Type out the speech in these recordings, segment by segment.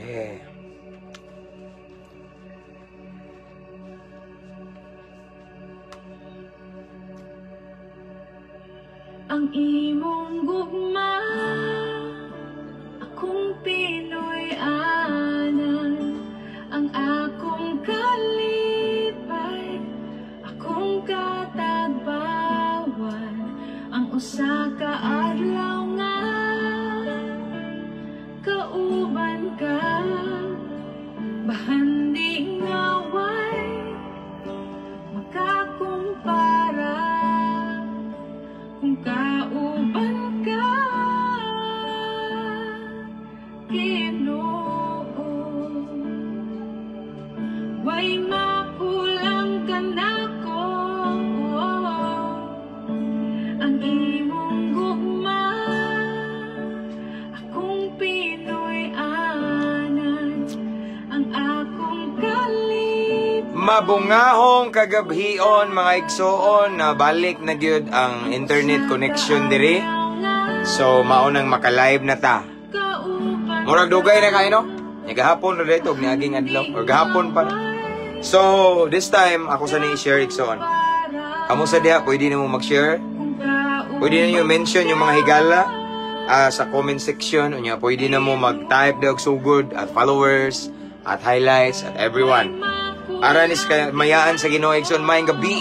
Okay. Ang imong gugma, akong Pinoy anan, ang akong kalipay, akong katagbawan, ang usa ka adlaw nga kauban ka, bahandi nga way makakumpara. Kung kauban ka, Ginoo, way makulang ka nako. Ang imong gugma, akong Pinoy anan, ang akong kalipay. Mabungahong kagabhion mga igsoon, na balik na gyud ang internet connection diri. So mao nang maka-live na ta. Murag dugay na kayo, no? Gahapon ra dito og niaging adlaw or gahapon pa. So this time ako sa ni i-share, igsoon. Kamo sa diha pwede nimo mag-share. Pwede ninyo mention yung mga higala sa comment section. Unya pwede na mo mag-type daw og sugod at followers at highlights at everyone. Aran is mayaan sa Ginoo, igsoon. Maayong gabi,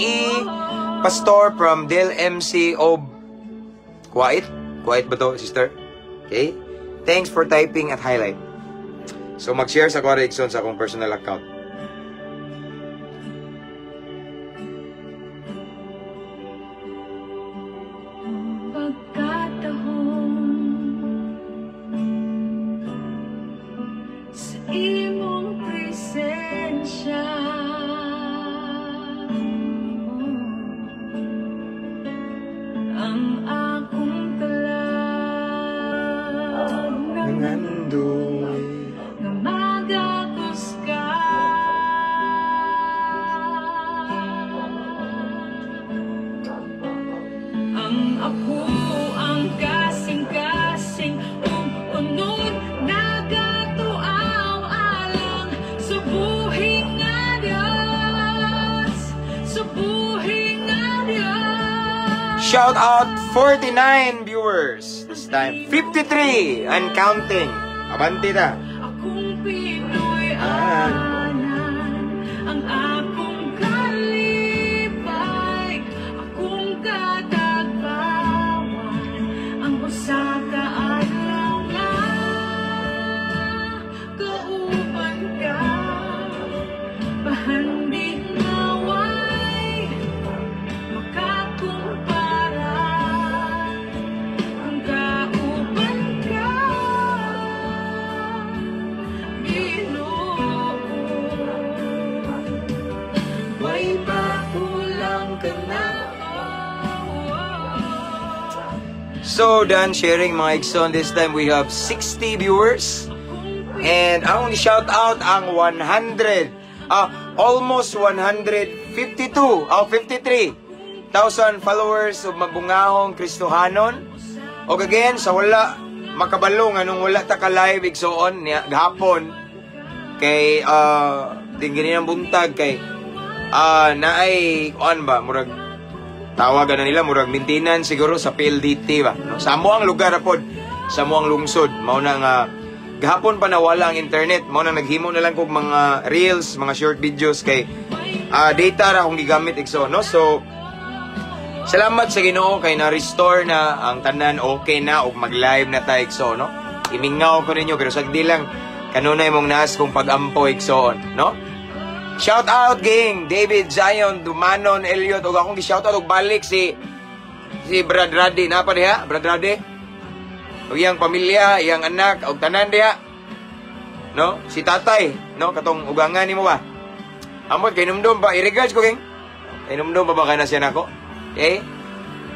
Pastor from Del MC of Kuwait. Kuwait ba to, sister? Okay. Thanks for typing at highlight. So mag-share sa kuwari, igsoon, sa akong personal account. Pagkatahong sa imong presensya, ang akong kalag Nangandoy nga magakos ka. Ang ako ang kasing-kasing ug unod nagatuaw alang sa buhi nga Dios, sa buhi nga Dios. Shout out 49 viewers. This time 53 and counting. Abante ta. Akong Pinoy anan, ang akong kalipay, akong katagbawan, ang usa ka adlaw nga kauban ka, bahandi nga way makakumpara. Kung kauban ka, Ginoo, way makulang ka nako. So done sharing mga igsoon. This time we have 60 viewers. And ang shout out ang 100, almost 152, oh, 53,000 followers of Mabungahong Kristohanon. Og again, sa wala makabalo nganong wala ta ka live, igsoon, niya gahapon kay tingin ng buntag kay naay kuan ba, murag tawagan na nila murag maintenance siguro sa PLDT ba, no? Sa amo ang lugar pod, sa amo ang lungsod, mao na nga gahapon pa nawala ang internet, mao na naghimo na lang kog mga reels, mga short videos kay data ra akong gigamit, igsoon, no? So salamat sa Ginoo kay na-restore na ang tanan, okay na og mag-live na ta, igsoon, no? Imingaw ko ninyo pero sagdi lang kanunay mong naas kong pag-ampo, igsoon, no? Shout out gang David Zion Dumanon Elliot og akong gi-shout out og balik si Brad Radi na pa diha, Brad Radi. Og iyang pamilya, iyang anak og tanan diha. No? Si tatay, no, katong ugangan nimo ba? Amot kay numdum ba i-regards ko gang. Kay numdum ba ba kana siya nako? Okay?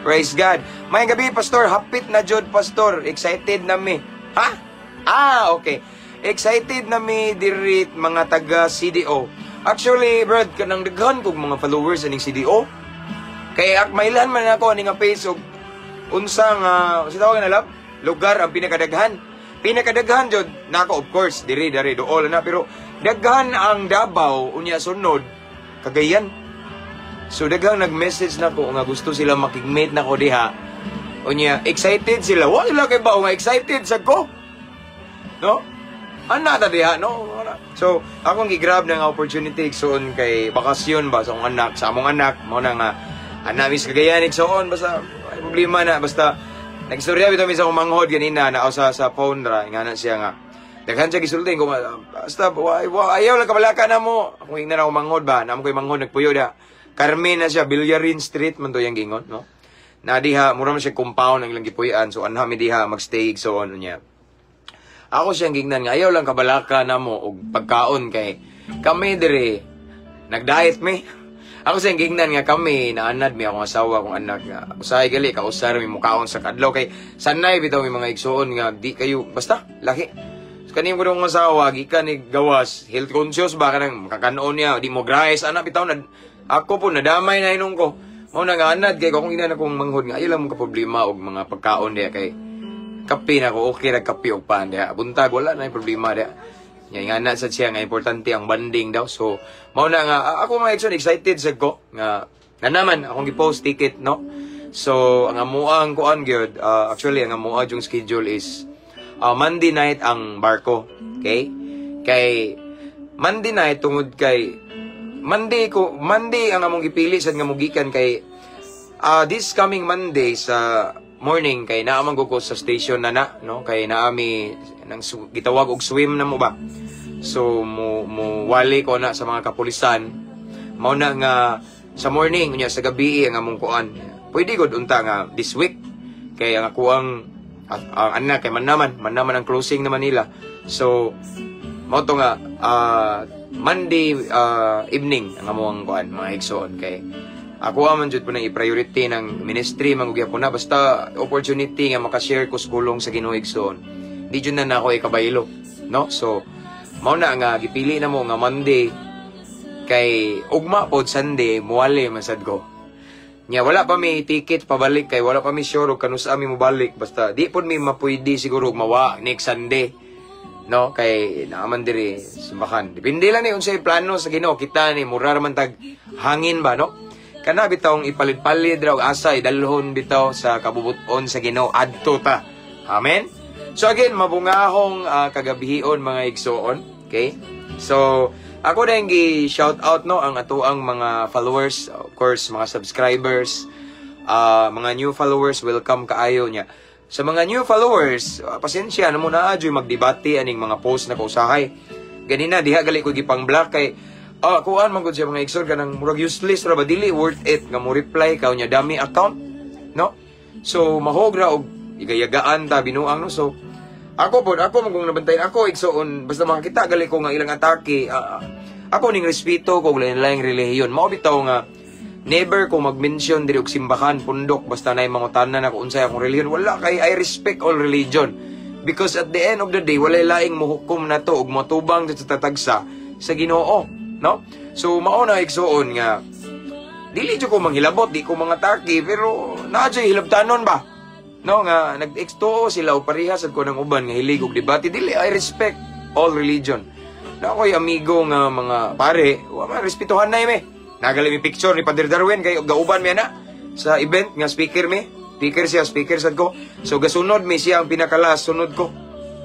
Praise God. Maayong gabi, Pastor, hapit na jud, Pastor. Excited na mi. Ha? Ah, okay. Excited na mi diri mga taga CDO. Actually, Brad, kanang daghan kog mga followers aning CDO. Kay ak mailan man ako ani nga page og unsa nga si tawag na lab, lugar ang pinakadaghan. Pinakadaghan jud nako, of course, diri diri dool na, pero daghan ang Davao, unya sunod Cagayan. So daghang nag-message nako nga gusto sila makig-meet nako diha. Unya excited sila. Wa sila kay bao nga excited sa ko. No? Ana ta diha, no? Ana. So, akong gi-grab ng opportunity, igsoon, kay bakasyon ba sa akong anak, sa among anak, mao na nga ana mi sa Cagayan, igsoon, basta ay problema na, basta nagstorya bitaw mi sa akong manghod ganina na sa phone ra, ingana siya nga daghan siya gisulti ko nga basta wa, ayaw lang kabalaka na mo. Akong ingnan ako manghod ba, namo koy manghod nagpuyo da. Carmen na siya, Villarin Street man to yang gingon, no? Na diha, mura man siya compound ang ilang gipuy-an, so anha mi diha magstay, igsoon, unya. Ako siyang gingnan nga ayaw lang kabalaka na mo og pagkaon kay kami dire nagdiet mi. Ako siyang gingnan nga kami naanad mi, akong asawa, akong anak, nga usahay gali kausar mi mukaon sa kadlaw kay sanay bitaw mi, mga igsoon, nga di kayo basta laki. So, kaning ko akong asawa gikan ni gawas, health conscious ba, kanang makakanon niya di mo rice ana bitaw na ako po nadamay na inong ko. Mao na nga anad kay ko akong ingnan akong manghod nga ayaw lang mo ka problema og mga pagkaon diya kay kape na ko, okay ra kape og pan diha. Buntag wala na yung problema diha. Nya nga na sad siya nga importante ang bonding daw. So mao na nga ako, mga igsoon, excited sad ko nga na naman akong gi-post ticket, no. So ang amuang kuan gyud, actually ang amuang yung schedule is Monday night ang barko. Okay? Kay Monday night tungod kay Monday ko, Monday ang among gipili sad nga mugikan kay this coming Monday sa morning kay naa man ko sa station na na, no, kay naami nang gitawag og swim na mo ba. So mo wali ko na sa mga kapulisan. Mao na nga sa morning, unya sa gabi ang among kuan. Pwede gud unta nga this week kay ang akuang ang anak kay man naman ang closing naman nila. So mao to nga Monday evening ang among kuan, mga igsoon, kay ako man jud po nang i-priority ng ministry man gyud na basta opportunity nga makashare ko sa pulong sa Ginoo, igsoon. Di jud na nako ikabaylo, no? So mao na nga gipili na mo nga Monday kay ugma pod Sunday muwali man sad ko. Nya wala pa mi ticket pabalik kay wala pa mi sure og kanus mi mobalik, basta di pod mi mapwede siguro og mawa next Sunday, no, kay naaman diri simbahan. Depende lang ni unsay plano sa Ginoo. Kita ni mura ra man tag hangin ba, no? Kana bitawng ipalid-palid ra og asa idalhon bitaw sa kabubuton sa Ginoo adto ta. Amen. So again, mabungahong kagabihion, mga igsoon. Okay, so ako na yung gi-shout out, no, ang atoang mga followers, of course, mga subscribers, mga new followers, welcome kaayo niya. Sa mga new followers, pasensya na mo na adyo'y magdebate aning mga post na kausahay. Ganina diha gali ko gipang block kay kuan man gud siya, mga igsoon, kanang murag useless ra ba, dili worth it nga mo reply ka nya dami account, no? So mahog ra og igayagaan ta binuang, no? So ako po, ako man kung nabantayan ako, igsoon, basta makakita gali ko nga ilang atake, ako ning respeto ko lain-laing relihiyon. Mao bitaw nga never ko mag-mention diri og simbahan, pundok, basta nay mangutana na ko unsay akong relihiyon. Wala, kay I respect all religion. Because at the end of the day, walay laing mohukom na to og motubang sa tatagsa sa Ginoo, no? So mao na, igsoon, nga dili jud ko manghilabot, di ko mga taki, pero naa jud hilabtanon ba? No, nga nag-exto sila o parehas sad ko ng uban nga hilig og debate. Dili, I respect all religion. Na ako'y amigo nga mga pare, wa man respetuhan na mi. Nagali mi picture ni Father Darwin kay gauban mi ana sa event nga speaker mi. Speaker siya, speaker sad ko. So gasunod mi, siya ang pinakalas, sunod ko.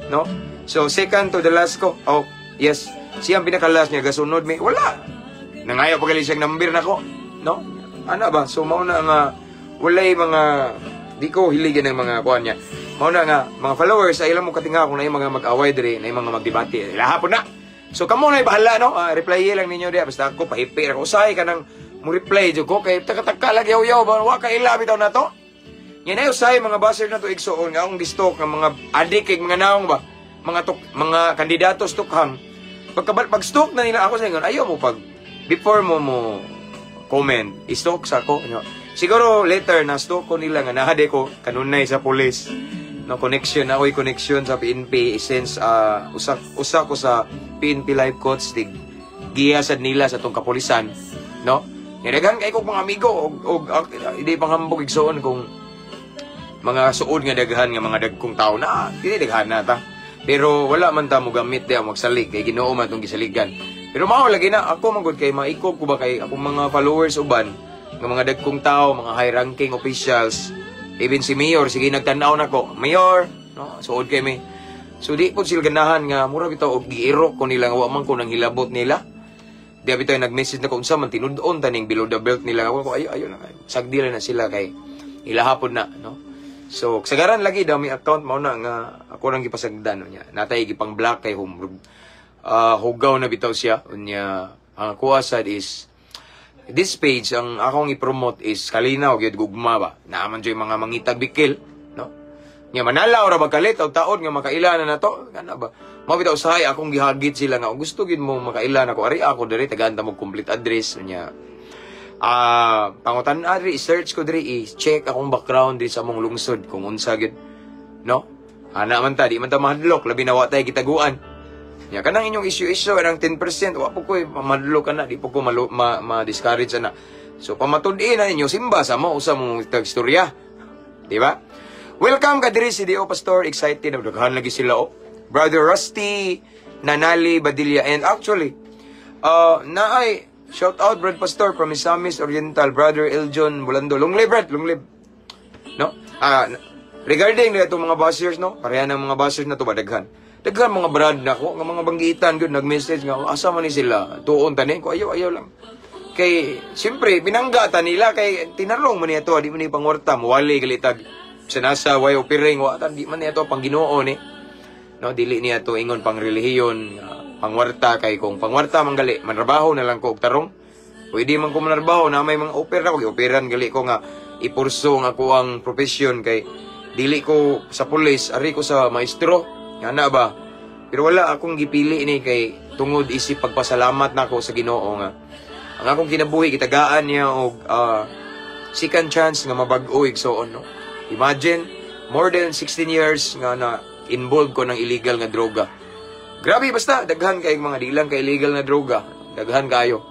No? So second to the last ko. Oh, yes. Siya ang pinakalas niya, gasunod mi. Wala. Nangayo pa gali siyang number nako. No? Ana ba? So mao na nga walay mga di ko hiligan ng mga kuan niya. Mao na nga mga followers ay ilang mo katinga kung na mga mag-away diri, na mga magdebate. Ilaha po na. So kamo na bahala, no? Reply lang ninyo diya basta ako pahipi ra ko usahay ka nang mo reply jud ko kay taka-taka lagi yaw ba wa ka ila bitaw na to. Nga na usahay mga basher na to, igsoon, nga akong gi-stalk nga mga adik kay mga naong ba, mga tuk, mga kandidato sa tukhang. Pagkabal pag stalk na nila ako sa ingon, ayaw mo pag before mo mo comment, i-stalk sa ako. Ano. Siguro later na stalk ko nila nga nahade ko kanunay sa police. No connection ako, connection sa PNP since usa usa ko sa PNP life coach tig giya sad nila sa tong kapulisan, no? Nga daghan kay kog mga amigo og hindi panghambog, igsoon, kung mga suod nga daghan nga mga dagkong tao na dili daghan na ta. Pero wala man ta mo gamit diya magsalig kay Ginoo man tong gisaligan. Pero mao lagi na ako man gud kay maikog ko ba kay akong mga followers uban nga mga dagkong tao, mga high ranking officials, even si Mayor, sige nagtan-aw nako. Mayor, no, suod kay mi. So di po sila ganahan nga mura bitaw og giirok ko nila nga wa man ko nang hilabot nila. Di bitaw nag-message na ko unsa man tinud-on taning below the belt nila. Ako ko ayo ayo na sagdi na sila kay ilahapon na, no. So sagaran lagi dami account mao na nga ako nang gipasagdan niya. Natay gipang block kay home hugaw na bitaw siya unya. Ang ako sad is this page ang akong i-promote is kalinaw gyud, gugma ba. Naaman jud mga mangitag bikil, no. Nya manalaw ra ba kalit og taod nga makaila na nato kana ba. Mao bitaw usahay akong gihagit sila nga gusto gid mo makaila nako, ari ako diri, tagaan ta mo complete address unya. Pangutan diri, search ko diri, i-check akong background diri sa among lungsod kung unsa gid, no. Ana man ta, di man ta mahadlok, labi na wa tay gitaguan. Nya kanang inyong issue-issue ang 10%, wa po ko mahadlok ana, di po ko ma-discourage ana. So pamatud-i na ninyo simba sa mo usa mo istorya. Di ba? Welcome ka diri si Dio Pastor, excited na daghan lagi sila oh. Brother Rusty Nanali Badilla, and actually naay shout out Brad Pastor from Misamis Oriental, Brother Eljon Bulando. Long live, Brad, long live. No? Regarding na itong mga bashers, no? Pareha ng mga bashers na to ba daghan. Daghan mga brad nako nga mga banggitan gud nag-message nga asa man ni sila tuon tani ko, ayaw ayaw lang. Kay siyempre binangga ta nila kay tinarong man niya to, di man ni pangwarta muwali galitag sa nasa way opiring wa ta, di man niya to pang Ginoo ni. No, dili niya to ingon pang relihiyon, pangwarta, kay kung pangwarta man gali manrabaho na lang ko og tarong. Pwede man ko manrabaho na may mga opera ko, gioperan gali ko nga ipurso nga ako ang profession kay dili ko sa pulis, ari ko sa maestro, nga na ba. Pero wala akong gipili ni kay tungod isip pagpasalamat nako sa Ginoo nga ang akong kinabuhi gitagaan niya og second chance nga mabag-o, igsoon, no. Imagine, more than 16 years nga na involved ko ng illegal nga droga. Grabe, basta daghan kay mga dilang kay illegal nga droga, daghan kayo.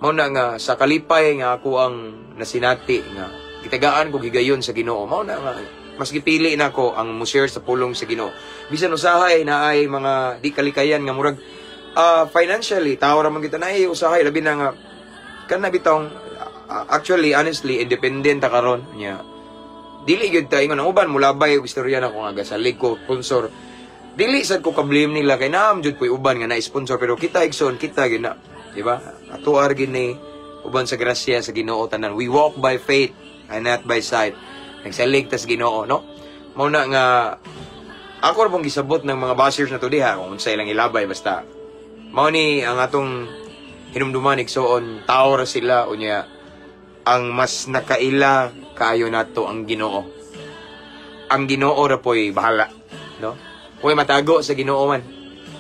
Mao na nga sa kalipay nga ako ang nasinati nga gitagaan ko gigayon sa Ginoo. Mao na nga mas gipili nako ang mo share sa pulong sa Ginoo. Bisan usahay na ay mga di kalikayan nga murag financially tao ra man kita na usahay, labi na nga kana bitong actually, honestly, independent ta karon nya. Dili gyud ta ingon ang uban mulabay og istorya na ko nga gasalig ko sponsor. Dili sad ko ka-blame nila kay naam jud ko'y uban nga na-sponsor, pero kita, igsoon, kita gyud na, di ba? Ato ar gyud ni uban sa grasya sa Ginoo tanan. We walk by faith and not by sight. Nagsalig tas Ginoo, no. Mao na nga ako ra pong gisabot ng mga bashers na to diha kung unsay lang ilabay, basta mao ni ang atong hinumduman, igsoon, tao ra sila unya ang mas nakaila kaayo nato ang Ginoo. Ang Ginoo ra po'y bahala, no? Huwag matago sa Ginoo man,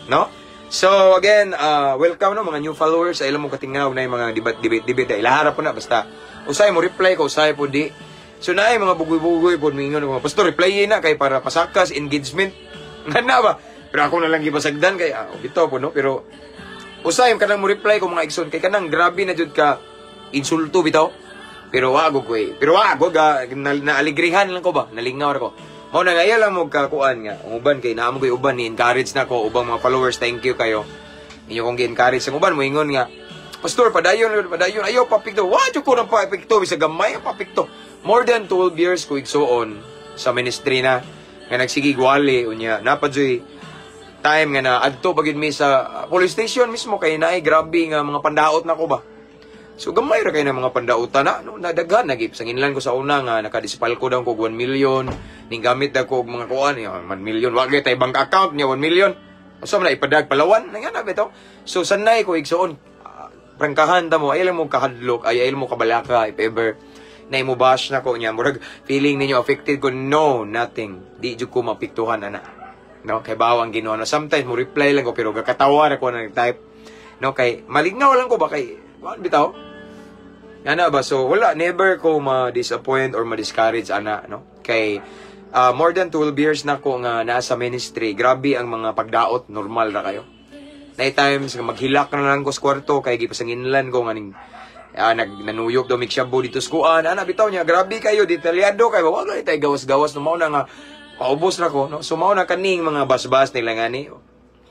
no? So again, welcome, no, mga new followers. Ay mo katingaw na yung mga debate debate debate. Ilahara po na basta. Usay mo reply ko, usay po di. So naay mga bugoy-bugoy po mingon mga pastor, reply na kay para pasakas engagement. Nga na ba? Pero ako na lang gipasagdan kay bitaw po, no, pero usay kanang mo reply ko, mga igsoon, kay kanang grabe na jud ka insulto bitaw. Pero wa ko eh. Pero wa ko ga na, naaligrihan lang ko ba, nalingaw ra ko. Mao na nga iya lang mo kakuan nga ang uban kay naamo koy uban ni encourage na ko ubang mga followers, thank you kayo. Inyo kong gi-encourage ang uban moingon nga, "Pastor, padayon, padayon, ayaw papikto." Wa jud ko nang papikto bisa gamay ang papikto. More than 12 years ko, igsuon, sa ministry na nga nagsige gwali unya napadjoy time nga na adto pa gyud mi sa police station mismo kay naay grabe nga mga pandaot na ko ba. So gamay ra kay na mga pandautan na, no, nadaghan nagip sanginlan ko sa una nga nakadispal ko daw ko 1 million ning gamit da ko og mga kuan ya 1 million, wa gyud tay bank account niya 1 million. Usa man na ipadag Palawan nga na bitaw. So sanay ko, igsuon, prangkahan ta mo, ay lang mo kahadlok, ay mo kabalaka if ever na imo bash na ko niya murag feeling ninyo affected ko, no, nothing, di jud ko mapiktuhan ana, no, kay bawang Ginoo, no. Sometimes mo reply lang ko pero gakatawa ra ko na nag-type, no, kay malignaw lang ko ba kay kuan bitaw. Ana ba? So, wala. Never ko ma-disappoint or ma-discourage, ana, no? Kay, more than 12 years na ko nga nasa ministry. Grabe ang mga pagdaot. Normal ra kayo. Na times nga maghilak na lang ko sa kwarto kay gipasanginlan ko nga ning nag nanuyop daw mig shabu dito sa kuan. Ana bitaw niya, grabe kayo, detalyado kayo. Wala tayo gawas-gawas no, mao na nga Paubos na ko, no? So mao na kaning mga basbas nila nga ni.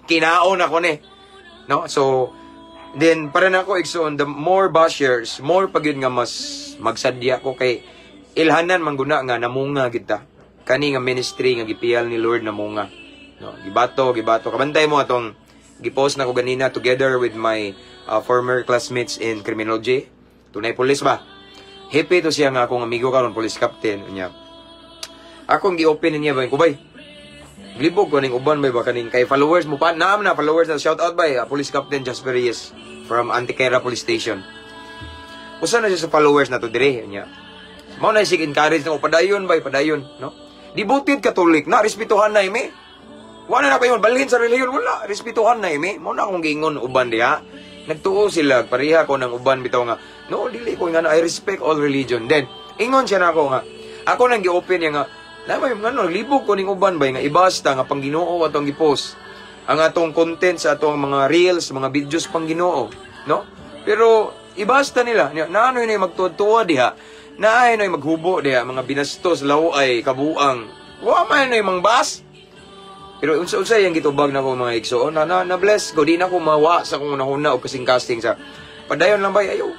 Kinaon ako ni. No? So then para na ako, igsoon, the more bashers, more pag yun nga mas magsadya ko kay ilhanan mangguna nga namunga kita. Kani nga ministry nga gipiyal ni Lord, namunga. No, gibato, gibato. Kabantay mo atong gipost na ko ganina together with my former classmates in criminology. Tunay pulis ba? Happy to siya nga akong amigo karon police captain niya. Akong gi-open niya ba ko bay. Glibog ko ning uban bay ba kaning kay followers mo pa naam na followers na. Shout out bay, Police Captain Jasper Reyes from Antiquera Police Station. Usa na siya sa followers na to dire niya. Mao na sig encourage na ko, "Padayon bay, padayon," no? Devoted Catholic na, respetuhan na imi. Wala na kayo balhin sa relihiyon, wala, respetuhan na imi. Mao na akong giingon uban diha. Nagtuo sila pareha ko ng uban bitaw nga no, dili ko nga, I respect all religion. Then ingon siya na ako nga ako nang gi-open niya nga na may nga no, libog ko ning uban bay nga ibasta nga pang Ginoo atong gipost. Ang atong content sa atong mga reels, mga videos, pang Ginoo, no? Pero ibasta nila, na ano yun magtuwa diha, na ay maghubo diha, mga binastos, laway, kabuang. Wa man ay mangbas. Pero unsa-unsa yang gitubag na ko, mga igsoon, na na bless ko, di na ko mawa sa kung unahuna og kasing-kasing sa padayon lang bay, ayo.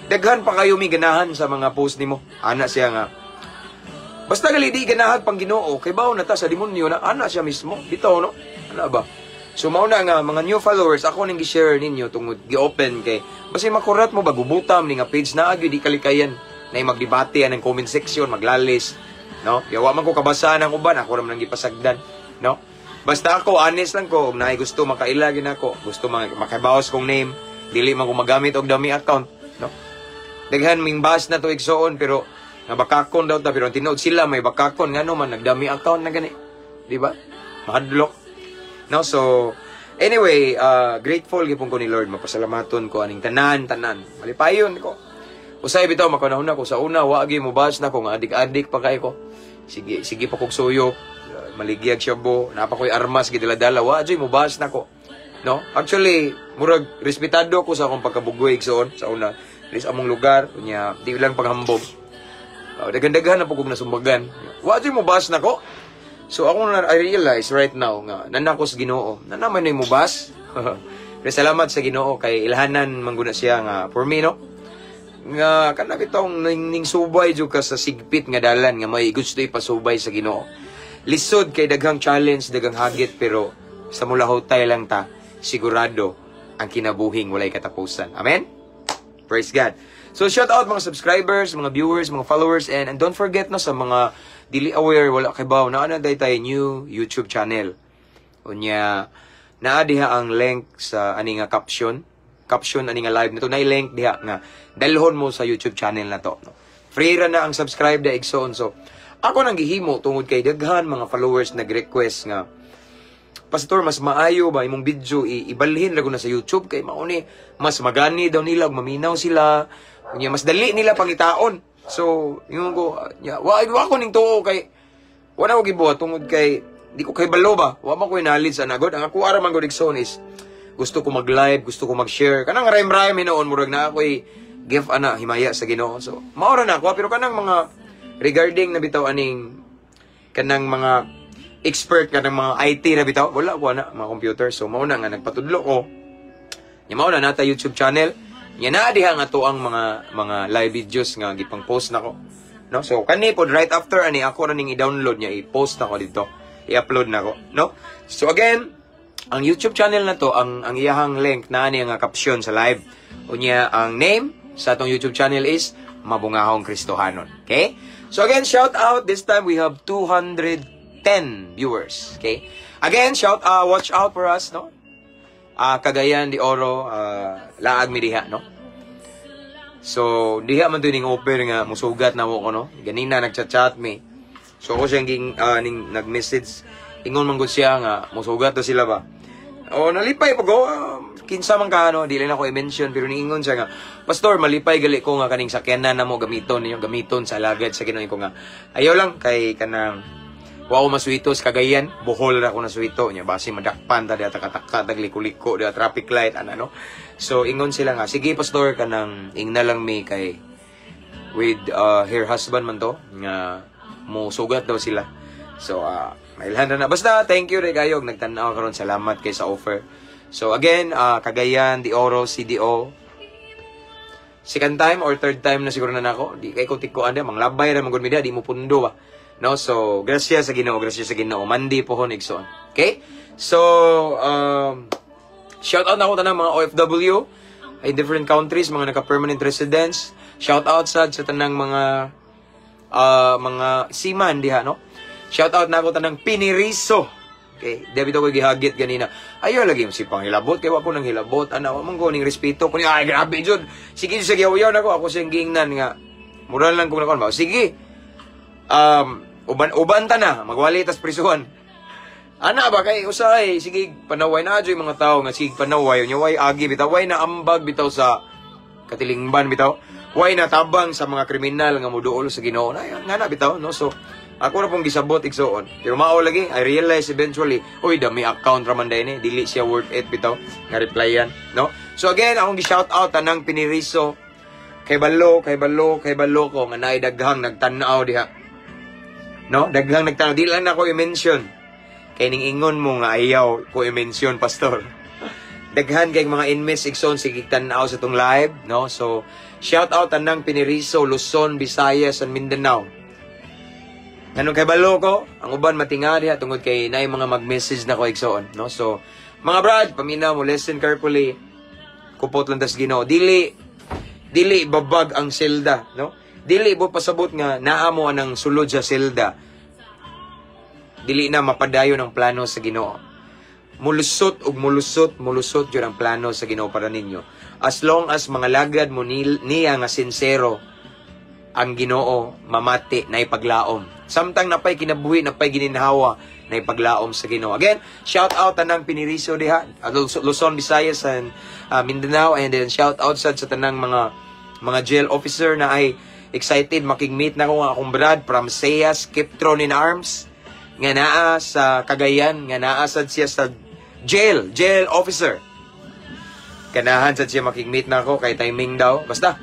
Daghan pa kayo mi ganahan sa mga post nimo. Ana siya nga basta gali di ganahan pang Ginoo kay bawo na ta sa demonyo na, ana siya mismo. Bitaw, no? Ana ba? So mao na nga mga new followers, ako ning gi-share ninyo tungod gi-open kay basi makurat mo ba, gubutam ni nga page na agyo di kalikayan na magdebate ang comment section, maglalis, no? Yawa man ko kabasa ng uban, ako ra man ang gipasagdan, no? Basta ako honest lang ko, og naay gusto makaila gyud nako, gusto makabawas kong name, dili man ko magamit og dummy account, no? Daghan ming bash na to, igsoon, pero nga bakakon daw ta, pero ang tinuod sila may bakakon, ngano man nagdummy account na gani, di ba? Mahadlok, no? So anyway, grateful gyud ko ni Lord, mapasalamaton ko aning tanan tanan, malipayon ko. Usay bitaw makanahon ko sa una, wa gyud mo bash na ko nga adik-adik pa kay ko. Sige sige pa kog suyop, maligyag shabu, napa ko'y armas gidala-dala, wa jud mo bash na ko, no? Actually, murag respetado ko sa akong pagkabugoy, igsoon, sa una. At among lugar, unya di lang paghambog. Daghan-daghan na po kong nasumbagan. Wa jud mo bash na ko. So ako na I realize right now nga nanako sa Ginoo. Na naman mo bash. Pero salamat sa Ginoo kay ilhanan mangguna siya nga for me, no? Nga kana bitong ning subay jud ka sa sigpit nga dalan nga may gusto ipasubay sa Ginoo. Lisod kay daghang challenge, daghang hagit, pero sa mulahutay lang ta, sigurado ang kinabuhing walay katapusan. Amen? Praise God. So shout out mga subscribers, mga viewers, mga followers, and don't forget, no, sa mga dili aware, wala kay baw na ana day tay new YouTube channel. Unya naa diha ang link sa ani nga caption. Caption ani nga live na to, na link diha nga dalhon mo sa YouTube channel na to. No? Free ra na ang subscribe da, igsoon. So ako nang gihimo tungod kay daghan mga followers nag-request nga, "Pastor, mas maayo ba imong video ibalhin ra na sa YouTube kay mauni mas magani daw nila ug maminaw sila. Unya mas dali nila pangitaon." So, ingon ko, nya, wa ko ning tuo kay wala ko gibuhat tungod kay di ko kay balo ba. Wa man ko knowledge ana god. Ang ako ara man gud, igsoon, is gusto ko mag-live, gusto ko mag-share. Kanang rhyme-rhyme hinuon, murag na ako'y gift ana, himaya sa Ginoo. So, maora na ako, pero kanang mga regarding na bitaw aning kanang mga expert kanang mga IT na bitaw, wala ko ana mga computer. So mao na nga nagpatudlo ko. Nya mao na nata YouTube channel. Nya naa diha nga to ang mga live videos nga gipang post nako. No? So kani pod, right after ani, ako ra ning i-download niya, i-post nako dito. I-upload nako, no? So again, ang YouTube channel na to, ang iyahang link naa ni nga caption sa live. Unya ang name sa atong YouTube channel is Mabungahong Kristohanon. Okay? So again, shout out. This time we have 210 viewers. Okay? Again, shout watch out for us, no? Cagayan de Oro, laag mi diha, no? So, diha man to ning open nga musugat na mo ko, no? Ganina nagchat-chat mi. So ako siyang ging, ning nag-message, ingon man gud siya nga musugat to sila ba. O nalipay pa ko, kinsa man ka, no, dili na ko i-mention, pero niingon siya nga, "Pastor, malipay gali ko nga kaning sakyanan na mo gamiton ninyo, gamiton sa alagad sa Ginoo." Ko nga ayaw lang kay kanang wa ko masuwito sa Cagayan, Bohol ra ko nasuwito nya, basi madakpan ta diha, takataka tagliko-liko diha traffic light ana, no? So ingon sila nga, "Sige pastor, kanang ingna lang mi," kay with her husband man to nga mo sugat daw sila. So, mailhan na na. Basta, thank you, Regayog. Nagtanaw karon. Salamat kay sa offer. So, again, Cagayan de Oro, CDO. Second time or third time na siguro na nako. Di kay ko tikuan di, manglabay ra man gud mi di mo pundo ba. No? So, gracias sa Ginoo, gracias sa Ginoo. Mandi pohon, igsoon. Okay? So, shout out na ako tanang mga OFW in different countries, mga naka-permanent residents. Shout out sad sa tanang mga seaman diha, no? Shout out na ako tanang Piniriso. Okay, di bitaw ko gihagit ganina. Ayaw lagi mo si panghilabot kay wa ko nang hilabot ana, wa man ko ning respeto ko ni, ay grabe jud. Sige sa giyaw nako, ako siyang giingnan nga mura lang ko na ba. Sige. Uban uban ta na magwali tas prisuhan. Ana ba kay usahay sige panaway na adyoy mga tao nga sige panaway nya way agi bitaw, way na ambag bitaw sa katilingban bitaw. Way na tabang sa mga kriminal nga moduol sa Ginoo. Na nga na bitaw, no? So ako na pong gisabot, igsoon. Pero mao lagi, I realize eventually, uy, dami account raman din eh. Dili siya worth it bitaw nga replyan, no? So again, akong gi-shout out tanang Piniriso. Kay balo, kay balo, kay balo ko nga naay daghang nagtan-aw diha. No? Daghang nagtan-aw. Di lang nako i-mention. Kay ning ingon mo nga ayaw ko i-mention, pastor. Daghan kay mga inmates, igsoon, sige tan-aw sa tong live, no? So, shout out tanang Piniriso, Luzon, Visayas, and Mindanao. Anong kay balo ko, ang uban matinga diha tungod kay naay mga mag-message na ko, igsoon, no? So, mga brad, paminaw mo, listen carefully. Kupot lang tas Ginoo. Dili dili babag ang selda, no? Dili mo pasabot nga naa mo anang sulod sa selda. Dili na mapadayon ang plano sa Ginoo. Mulusot ug mulusot, mulusot jud ang plano sa Ginoo para ninyo. As long as mga lagad mo niya nga sinsero, ang Ginoo mamati na ipaglaom. Samtang napay kinabuhi, napay gininhawa, na ipaglaom sa Ginoo. Again, shout out tanang Piniriso diha, Luzon, Visayas and Mindanao, and then shout out sad sa tanang mga jail officer na ay excited makig-meet na ko nga akong brad from Sayas, Kiptron in Arms nga naa sa Cagayan, nga naa sad siya sa jail, jail officer. Kanahan sad siya makig-meet na ako kay timing daw. Basta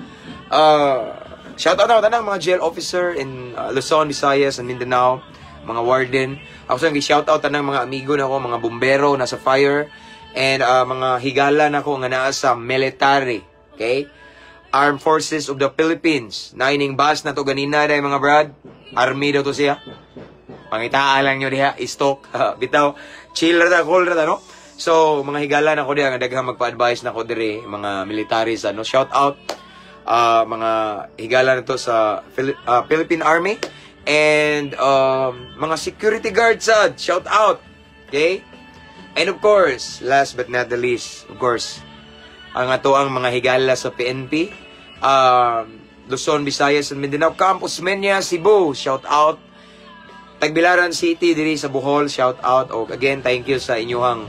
shout out na tanang mga jail officer in Luzon, Visayas and Mindanao, mga warden. Ako sa shout out tanang mga amigo nako, mga bumbero nasa fire and mga higala nako nga naa sa military. Okay? Armed Forces of the Philippines. Naining bus na to ganina dahil, mga brad. Army daw to siya. Pangitaan lang nyo diha, istok. Bitaw, chill ra ta, cool ra ta, no? So, mga higala na ko diha, nga daghang magpa-advise na ko diri, mga military sa, no? Shout out, mga higala na to sa Philippine Army and mga security guards sad, shout out. Okay? And of course, last but not the least, of course, ang ato ang mga higala sa PNP, Luzon, Visayas, and Mindanao, Camp Osmeña, Cebu, shout out. Tagbilaran City diri sa Bohol, shout out. O again, thank you sa inyuhang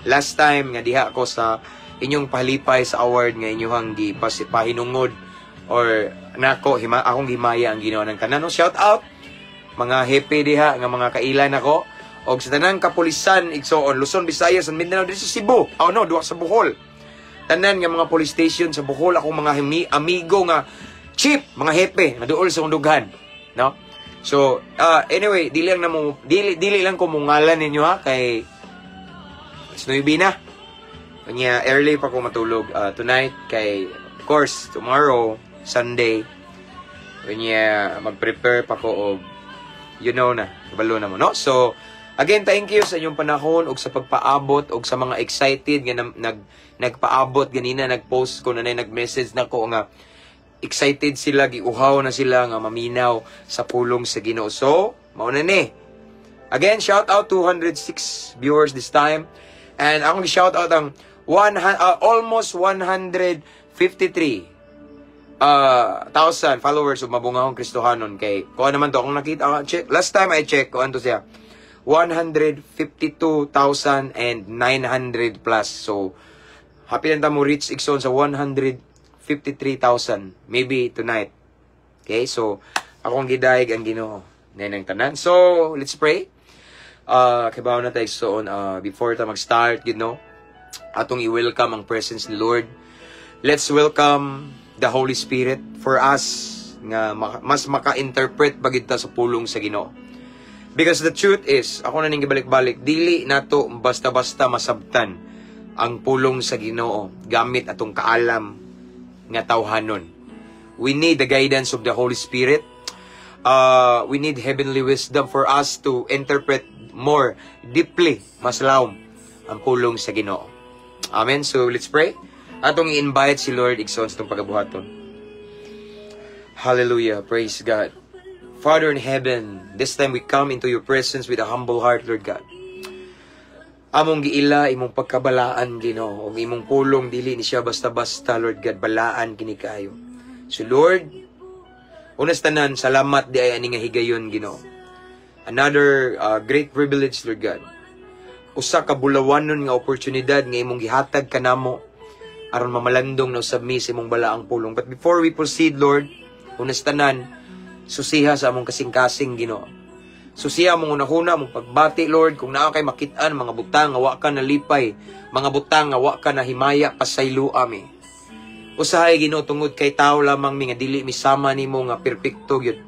last time nga diha ko sa inyong pahalipay sa award nga inyuhang gipahinungod or nako hima, akong himaya ang Ginoo ng tanan. No, shout out mga hepe diha nga mga kailan nako og sa tanang kapulisan, igsoon, Luzon, Visayas and Mindanao diri sa Cebu. Oh no, duwa sa Bohol. Tanan nga mga police station sa Bohol, akong mga amigo nga chief, mga hepe nga duol sa undughan, no? So, anyway, dili lang na mo dili dili lang ko mungalan ninyo ha kay Snowy na. Kanya early pa ko matulog tonight kay of course tomorrow Sunday. Kanya mag-prepare pa ko og you know na, kabalo na mo, no? So, again, thank you sa inyong panahon ug sa pagpaabot ug sa mga excited nga nagpaabot ganina, nagpost ko na nag-message na ko nga excited sila, giuhaw na sila nga maminaw sa pulong sa Ginoo. So, mao na ni. Again, shout out 206 viewers this time. And akong shout out ang almost 153 thousand followers of Mabungahong Kristohanon kay kuha naman to akong nakita, check last time I check, kuan to siya 152,900 plus. So happy lang ta mo reach, igsoon, sa 153,000 maybe tonight. Okay, so akong gidayeg ang Ginoo ng tanan. So let's pray. Kibaw na tayo, igsoon, before ta mag-start, atong i-welcome ang presence ni Lord. Let's welcome the Holy Spirit for us nga mas maka-interpret pa gid ta sa pulong sa Ginoo. Because the truth is, ako na ning gibalik-balik, dili nato basta-basta masabtan ang pulong sa Ginoo gamit atong kaalam nga tawhanon. We need the guidance of the Holy Spirit. We need heavenly wisdom for us to interpret more deeply, mas lawom, ang pulong sa Ginoo. Amen. So let's pray. Atong i-invite si Lord, igsoon, sa itong pagabuhaton. Hallelujah. Praise God. Father in heaven, this time we come into your presence with a humble heart, Lord God. Among giila imong pagkabalaan, Ginoo, ug imong pulong dili ni siya basta-basta, Lord God, balaan kini kaayo. So Lord, unas tanan, salamat di ay ani nga higayon, Ginoo. Another great privilege, Lord God. Usa ka bulawanon nga oportunidad nga imong gihatag kanamo aron mamalandong na usab mi sa imong balaang pulong. But before we proceed, Lord, unas tanan, susiha sa among kasing-kasing, Ginoo. Susiha among hunahuna, among pagbati, Lord, kung naa kay makit-an mga butang nga wa ka nalipay, mga butang nga wa ka nahimaya, pasayloa mi. Usahay, Ginoo, tungod kay tao lamang mi nga dili mi sama nimo nga perpekto gyud.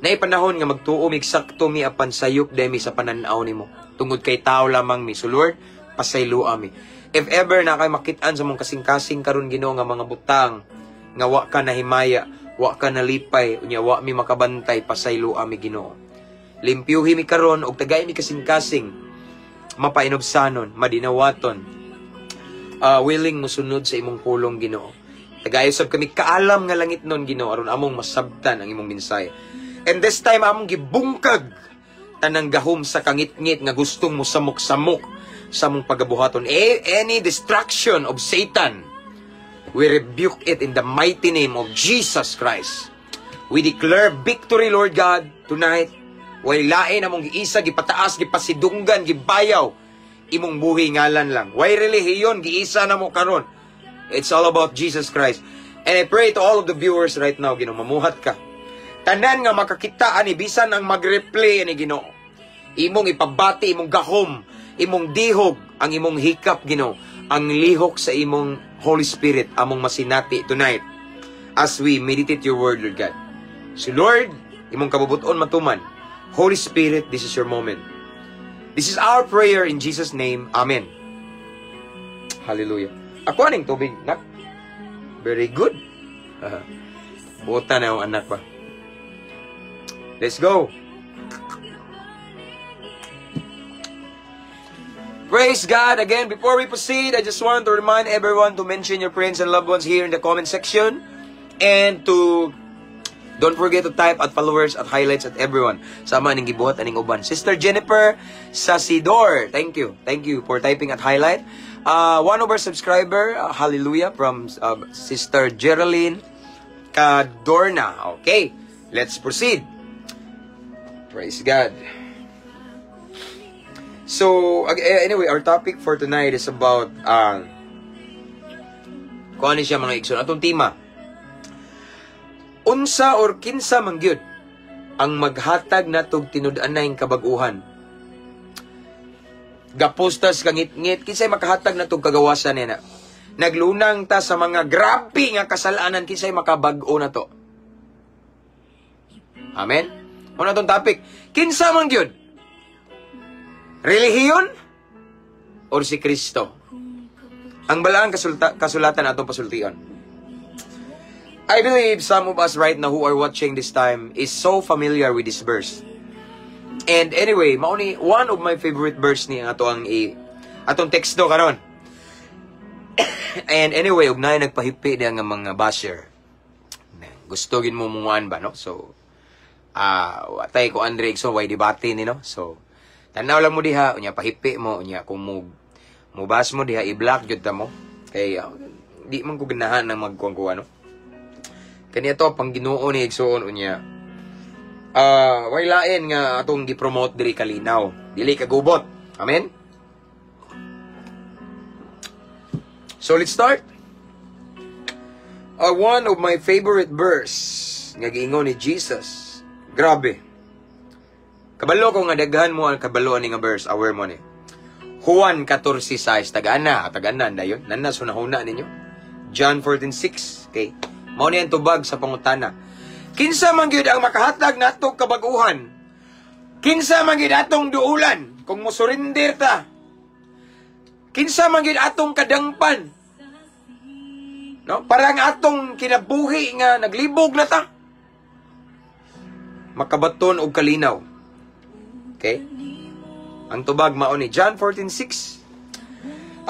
Naay panahon nga magtuo mi eksakto mi apan sayop diay mi sa panan-aw nimo. Tungod kay tao lamang mi. So Lord, pasayloa mi. If ever naa kay makit-an sa among kasing-kasing karon, Ginoo, nga mga butang nga wa ka nahimaya, wa ka nalipay, unya wa mi makabantay, pasayloa mi, Ginoo. Limpyuhi mi karon og tagay mi kasing-kasing mapainubsanon, madinawaton, willing mosunod sa imong pulong, Ginoo. Tagay usab kami kaalam nga langit nun, Ginoo, aron among masabtan ang imong mensahe. And this time among gibungkag tanang gahom sa kangitngit nga gustong mosamok-samok sa among pagabuhaton. Any distraction of Satan, we rebuke it in the mighty name of Jesus Christ. We declare victory, Lord God, tonight. Way lain among giisa, gipataas, gipasidunggan, gibayaw. Imong buhi ngalan lang. Way relihiyon, giisa na mo karon. It's all about Jesus Christ. And I pray to all of the viewers right now, Ginoo, mamuhat ka. Tanan nga makakita ani, bisan ang mag-replay ani, Ginoo. Imong ipabati imong gahom, imong dihog, ang imong hikap, Ginoo, ang lihok sa imong Holy Spirit among masinati tonight as we meditate your word, Lord God. So Lord, imong kabubuton matuman. Holy Spirit, this is your moment. This is our prayer in Jesus' name. Amen. Hallelujah. Ako aning tubig, nak. Very good. Buta na ang anak ba. Let's go. Praise God. Again, before we proceed, I just want to remind everyone to mention your friends and loved ones here in the comment section and to don't forget to type at followers, at highlights, at everyone. Sama ning gibuhat aning uban. Sister Jennifer Sasidor. Thank you. Thank you for typing at highlight. One of our subscriber, hallelujah, from Sister Geraldine Cadorna. Okay, let's proceed. Praise God. So, anyway, our topic for tonight is about kung ano siya, mga igsoon. Atong tema, unsa or kinsa man gyud ang maghatag natog tinud-anay kabag-uhan? Gapos tas kangitngit, kinsay makahatag natog kagawasan niya na? Naglunang ta sa mga grabe nga kasalanan, kinsay makabag-o na to? Amen? Una atong topic, kinsa man gyud? Relihiyon or si Kristo? Ang balaang kasulatan atong pasultion. I believe some of us right now who are watching this time is so familiar with this verse. And anyway, mao ni one of my favorite verse ni ang ato ang atong teksto karon. And anyway, ug naay nagpahipi diha nga mga basher. Gusto gin mo munguan ba, no? So, watay ko Andre, so why debate ni, no? So, tanaw lang mo diha, unya pahipi mo, unya kung mo mubas mo diha, i-block jud ta mo. Kay di man ko ganahan ng magkuan-kuan, no? Kani ato pang Ginoo ni, igsuon, unya. Way lain nga atong gi-promote diri, kalinaw, dili kagubot. Amen. So let's start. One of my favorite verse nga giingon ni Jesus. Grabe. Kabalo ko nga daghan mo ang kabalo ani nga verse, aware mo ni. Juan 14:6, tagaan na, tagaan na dayon. Nana sunahuna ninyo. John 14:6. Okay. Mao ni ang tubag sa pangutana. Kinsa man gyud ang makahatag nato kabag-uhan? Kinsa man gid atong duulan kung mosurrender ta? Kinsa man gid atong kadangpan? No? Parang atong kinabuhi nga naglibog na ta. Makabaton og kalinaw. Okay? Ang tubag mao ni John 14:6.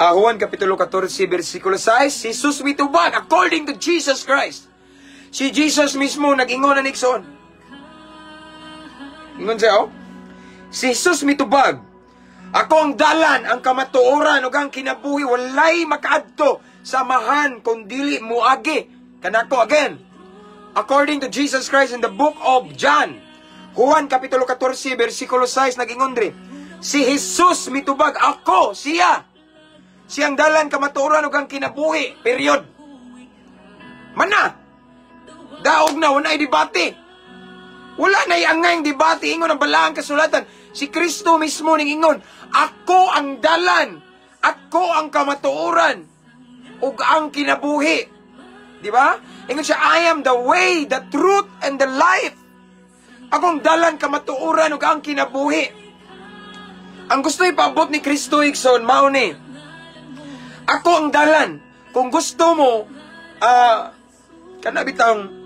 Juan Kapitulo 14, versikulo 6, si Jesus mitubag according to Jesus Christ. Si Jesus mismo nag-ingon na, igsoon. Ingon siya, oh. Si Jesus mitubag, "Ako ang dalan, ang kamatuoran, ug ang kinabuhi, walay makaadto sa Amahan kung dili muagi kanako." Again, according to Jesus Christ in the book of John, Juan Kapitulo 14, versikulo 6, nag-ingon diri. Si Jesus mitubag, ako, siya. Siyang dalan, kamatuoran, ug ang kinabuhi. Period. Mana. Daog na, wala debate. Wala na iangay debate, ingon ang balaang kasulatan. Si Kristo mismo ning ingon, "Ako ang dalan, ako ang kamatuoran, ug ang kinabuhi." Di ba? Ingon siya, "I am the way, the truth, and the life." Akong dalan, kamatuoran, ug ang kinabuhi. Ang gusto ipaabot ni Kristo, igsoon, mao ni, ako ang dalan. Kung gusto mo, kana bitang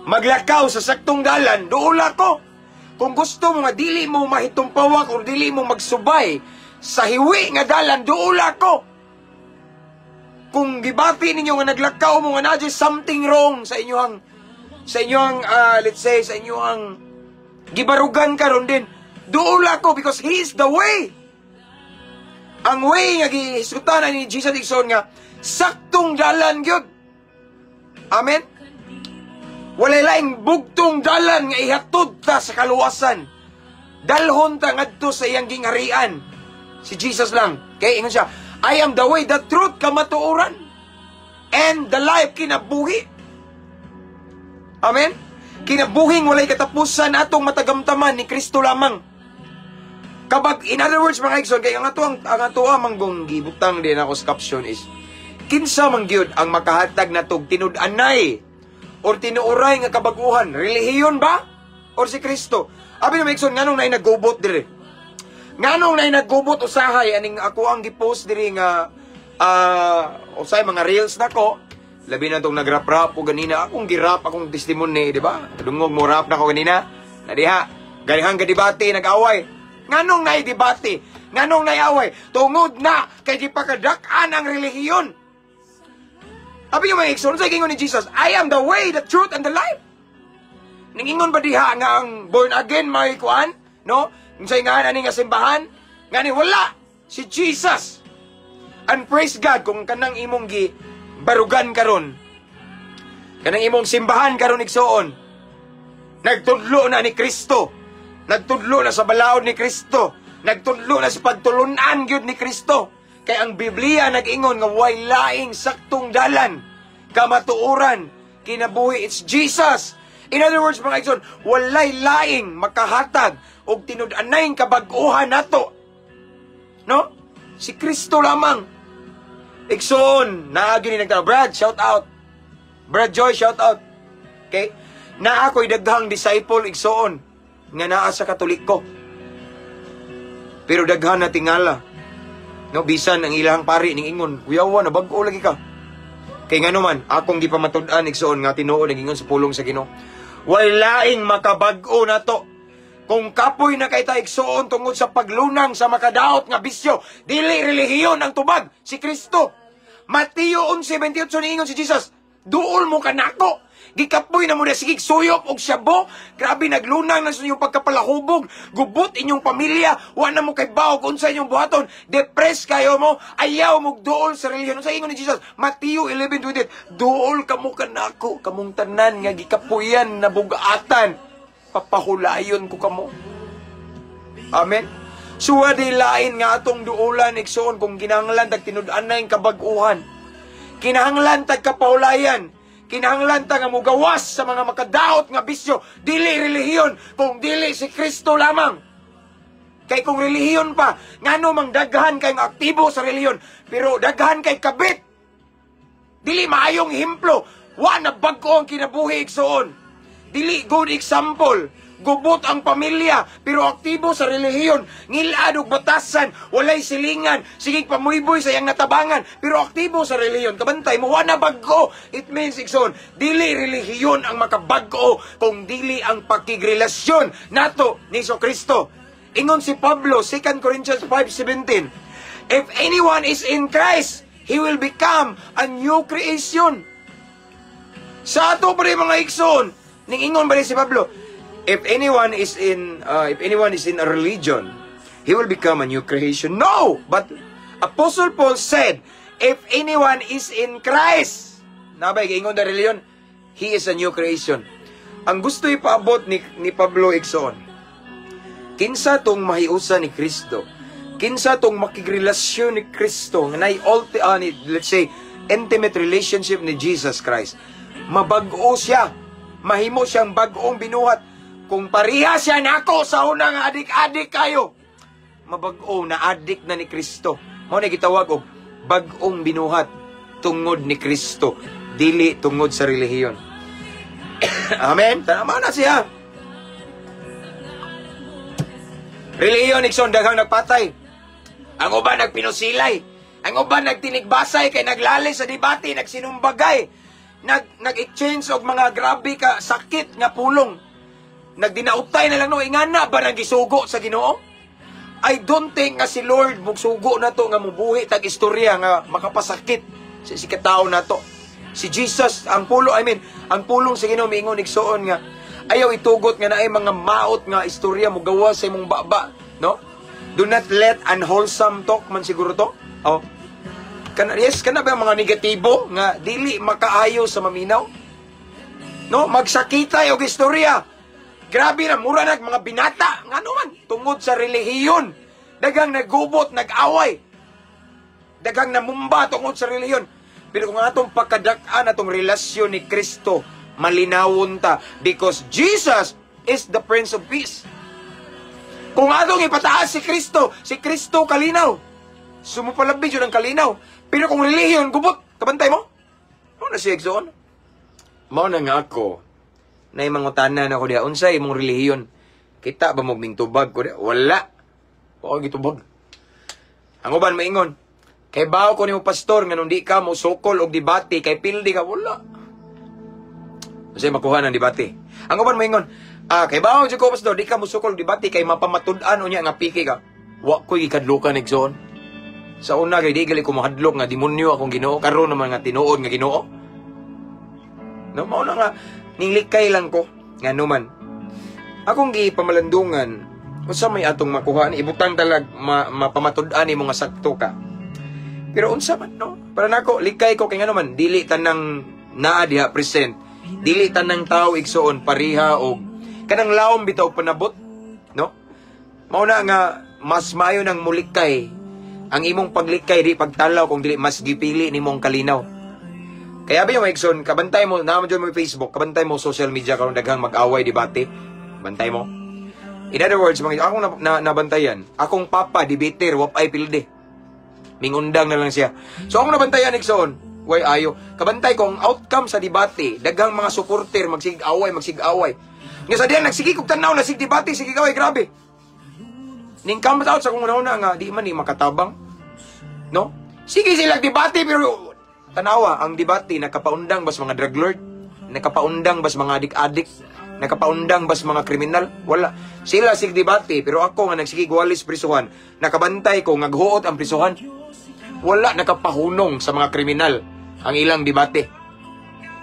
maglakaw sa saktong dalan, duula ko. Kung gusto mo nga dili mo mahitumpawak o dili mo magsubay sa hiwi nga dalan, duula ko. Kung gibati ninyo nga naglakaw mo nga naa something wrong sa inyong, let's say, sa inyong gibarugan karon din, duula ko because He is the way. Ang way nga gihisgutan ni Jesus, igsoon, nga saktong dalan gyud. Amen. Walay laing bugtong dalan nga ihatod ta sa kaluwasan. Dalhon ta ngadto sa iyang gingharian. Si Jesus lang. Okay, ingon siya, "I am the way, the truth," kamatuoran, "and the life," kinabuhi. Amen? Kinabuhing walay katapusan atong matagamtaman ni Kristo lamang. Kabag, in other words, mga igsoon, kay ang ato manggong gibutang din ako sa caption is, kinsa man gyud ang makahatag natog tinud-anay or tinuoray nga kabaguhan? Relihiyon ba? Or si Kristo? Abi na, mga igsoon, nganong naay naggubot dire? Nganong naay naggubot usahay aning ako ang gipost diri nga usahay mga reels nako? Labi na tong nagrap-rap ko ganina, akong girap akong testimony, di ba? Dungog mo rap na ko ganina. Na diha, ganihang debate, nag-away. Nganong naay debate? Nganong naay away? Tungod na kay gipakadak-an ang relihiyon. Abi yung mga igsoon, sa ingon ni Jesus, "I am the way, the truth, and the life." Ningingon ba diha nga ang born again may kuan? No? Unsay nga ani nga simbahan? Ngani wala si Jesus. And praise God kung kanang imong gi barugan karon. Kanang imong simbahan karon, igsoon. Nagtudlo na ni Kristo. Nagtudlo na sa balaod ni Kristo. Nagtudlo na sa pagtulunan gyud ni Kristo. Kay ang Biblia nag-ingon nga way laing saktong dalan, kamatuoran, kinabuhi, it's Jesus. In other words, mga igsoon, walay laing makahatag og tinud-anay kabag-ohan nato. No? Si Kristo lamang. Igsoon, naa gyud ni nagtanong. Brad, shout out. Brad Joy, shout out. Okay? Naa ko'y daghang disciple, igsoon, nga naa sa Katoliko. Pero daghan na tingala. No, bisan ang ilang pari ning ingon, "Kuyawa na bag-o lagi ka." Kay ngano man, akong gipamatud-an, igsoon, nga tinuod ang ingon sa pulong sa Ginoo. Walaing makabag-o nato. Kung kapoy na kay ta, igsoon, tungod sa paglunang sa makadaot nga bisyo, dili relihiyon ang tubag, si Kristo. Mateo 11:28, niingon si Jesus, "Duol mo kanako. Gikapoy na mo na sige suyop og syabo. Grabe naglunang na sa inyong pagkapalahubog. Gubot inyong pamilya. Wa na mo kay baog unsa inyong buhaton. Depressed kayo mo. Ayaw mo duol sa relihiyon." Unsa ingon ni Jesus? Mateo 11:28, "Duol kamo kanako, kamong tanan nga gikapuyan na bugatan. Papahulayon ko kamo." Amen. Suwa di lain nga atong duolan, igsoon, kung kinahanglan tag tinud-anay kabag-uhan. Kinahanglan tag kapahulayan. Kinahanglan ta nga mugawas sa mga makadaot nga bisyo, dili relihiyon, kung dili si Kristo lamang. Kay kung relihiyon pa, ngano mang daghan kay aktibo sa relihiyon, pero daghan kay kabit. Dili maayong hemplo, wa na bag-o ang kinabuhi, igsoon. Dili good example. Gubot ang pamilya, pero aktibo sa relihiyon. Ngilad og batasan, walay silingan, sige pamuyboy sa iyang natabangan, pero aktibo sa relihiyon. Kabantay mo, wala bag-o. It means, igsoon, dili relihiyon ang makabag-o kung dili ang pakigrelasyon nato ni Kristo. Ingon si Pablo, 2 Corinthians 5:17, "If anyone is in Christ, he will become a new creation." Sa ato pa rin, mga igsoon, ning ingon ba rin si Pablo, if anyone is in a religion, he will become a new creation. No, but Apostle Paul said, "If anyone is in Christ," nabay giingon na religion, "he is a new creation." Ang gusto ipaabot ni Pablo, igsoon, kinsa tong mahiusa ni Kristo, kinsa tong makigrelasyon ni Kristo, nga nay let's say, intimate relationship ni Jesus Christ, mabag-o siya, mahimo siyang bag-ong binuhat. Kung pareha siya nako sa una nga adik-adik kayo, mabag-o na adik na ni Kristo. Mao na gitawag og bag-ong binuhat tungod ni Kristo, dili tungod sa relihiyon. Amen. Tama na siya. Relihiyon, igsoon, daghang nagpatay. Ang uban nagpinusilay. Ang uban nagtinigbasay kay naglali sa debate, nagsinumbagay. Nag-exchange og mga grabe ka sakit nga pulong. Nagdinautay na lang, no, ingana ba nang gisugo sa Ginoo? I don't think nga si Lord mugsugo na to nga mubuhi tag istorya nga makapasakit sa si katao na to. Si Jesus, ang pulo, I mean, ang pulong sa Ginoo miingon, igsoon, nga ayaw itugot nga naay mga maot nga istorya mo gawa sa imong baba, no? Do not let unwholesome talk man siguro to. Oh. Kana, yes, kana ba ang mga negatibo nga dili makaayo sa maminaw? No, magsakitay og istorya. Grabe na, mura na mga binata. Ngano man, tungod sa relihiyon. Daghang nagubot, nag-away. Daghang namumba tungod sa relihiyon. Pero kung atong pagkadak-an atong relasyon ni Kristo, malinawon ta. Because Jesus is the Prince of Peace. Kung atong ipataas si Kristo kalinaw. Sumupalabi yun ang kalinaw. Pero kung relihiyon, gubot, kabantay mo? Mao na siya, igsoon. Mao na nga ako, na mangutana na ko diha, unsa imong relihiyon? Kita ba mo mingtubag ko diha? Wala. Wa gitubag. Ang uban maingon, kay bawo ko nimo, pastor, nga di ka mo sukol og debate kay pildi ka, wala. Kasi makuha ng debate. Ang uban maingon, kay bawo jud ko, pastor, di ka mo sukol og debate kay mapamatud-an unya nga piki ka. Wa ko'y gikadlukan, igsoon. Sa una kay di gali ko mahadlok nga demonyo akong Ginoo, karon naman nga tinuod nga Ginoo. No, mao na nga ninglikay lang ko nga numan. Akong gipamalandungan unsa may atong makuha ni ibutang talag mapamatud-an nimo nga sakto ka. Pero unsa man, no? Para nako likay ko kay ngano man dili tanang naa diha present. Dili tanang tao, igsoon, pareha og kanang laom bitaw panabot, no? Mao na nga mas maayo nang mulikay. Ang imong paglikay di pagtalaw kung dili mas gipili nimong kalinaw. Kaya ba yung igsoon, kabantay mo, naman dyan mo Facebook, kabantay mo social media karon daghang mag-away, debate. Bantay mo. In other words, mga akong nabantayan, akong papa debater, wap ay pilde. Mingundang na lang siya. So akong nabantayan, igsoon, way ayo. Kabantay ko ang outcome sa debate, daghang mga supporter magsigaway, magsigaway. Nga sa diyan nagsige kog tan-aw na sig debate, sige away, grabe. Ning come out sa akong una nga di man ni makatabang. No? Sige sila debate pero tanawa ang debate nakapaundang bas mga drug lord, nakapaundang bas mga adik-adik, nakapaundang bas mga kriminal, wala. Sila sig debate pero ako nga nagsige walis prisuhan, nakabantay ko ngaghuot ang prisuhan. Wala nakapahunong sa mga kriminal ang ilang debate.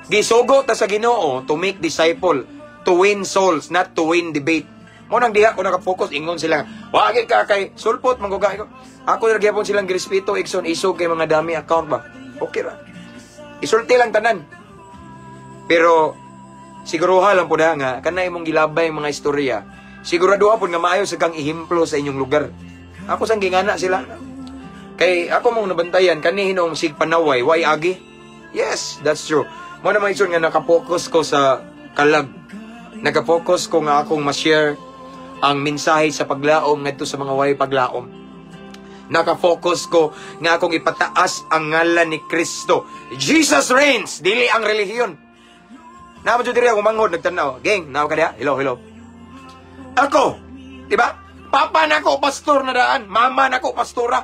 Gisugo ta sa Ginoo to make disciple, to win souls, not to win debate. Mo nang diha ko naka-focus, ingon sila, wagi ka kay sulpot mangguga ko. Ako ra gyapon silang girespeto, igsoon, isog kay mga dami account ba. Okay ra. Isulti lang tanan. Pero siguruha lang po nga kana imong gilabay mga istorya. Siguraduha pud nga maayo sa kang ehemplo sa inyong lugar. Ako sang gingana sila. Kay ako mong nabantayan kani hinuong sig panaway, why agi? Yes, that's true. Mo na mga igsoon nga nakapokus ko sa kalag. Nakapokus ko nga akong ma-share ang mensahe sa paglaom ngadto sa mga way paglaom. Nakafocus ko nga akong ipataas ang ngalan ni Kristo. Jesus reigns, dili ang relihiyon. Naa jud diri ako manghod nagtan-aw. Gang, naa ka diha? Hello, hello. Ako, di ba? Papa nako pastor na daan, mama nako pastora.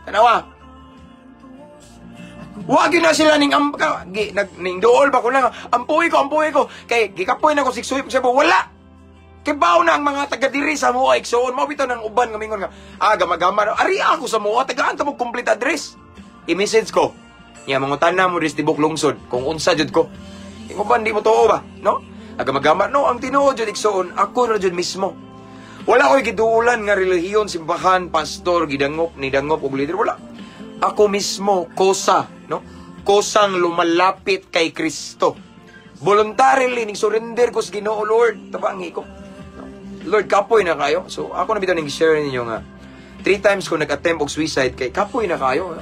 Tanawa. Wag na sila ning am ka, gi, nag ning duol ba ko lang, ampuy ko, ampuy ko. Kay gikapoy na ko sigsuyop sa wala. Kay baw na ang mga taga diri sa moa, igsuon, mao bitaw nang uban nga mingon nga gama-gama ari ako sa moa, tagaan ta mo complete address. I-message ko. Nya mangutana mo diri sa tibok lungsod kung unsa jud ko. Ingon ba di mo tuo ba, no? Agama-gama no, ang tinuod jud, igsuon, ako ra jud mismo. Wala ko'y giduulan nga relihiyon, simbahan, pastor, gidangop, nidangop og leader, wala. Ako mismo, kosa, no? Kosang lumalapit kay Kristo. Voluntarily, ning surrender ko sa Ginoo, Lord, tabangi ko. No? Lord, kapoy na kayo. So, ako na bitaw ning share ninyo nga, three times ko nag-attempt og suicide kay kapoy na kayo.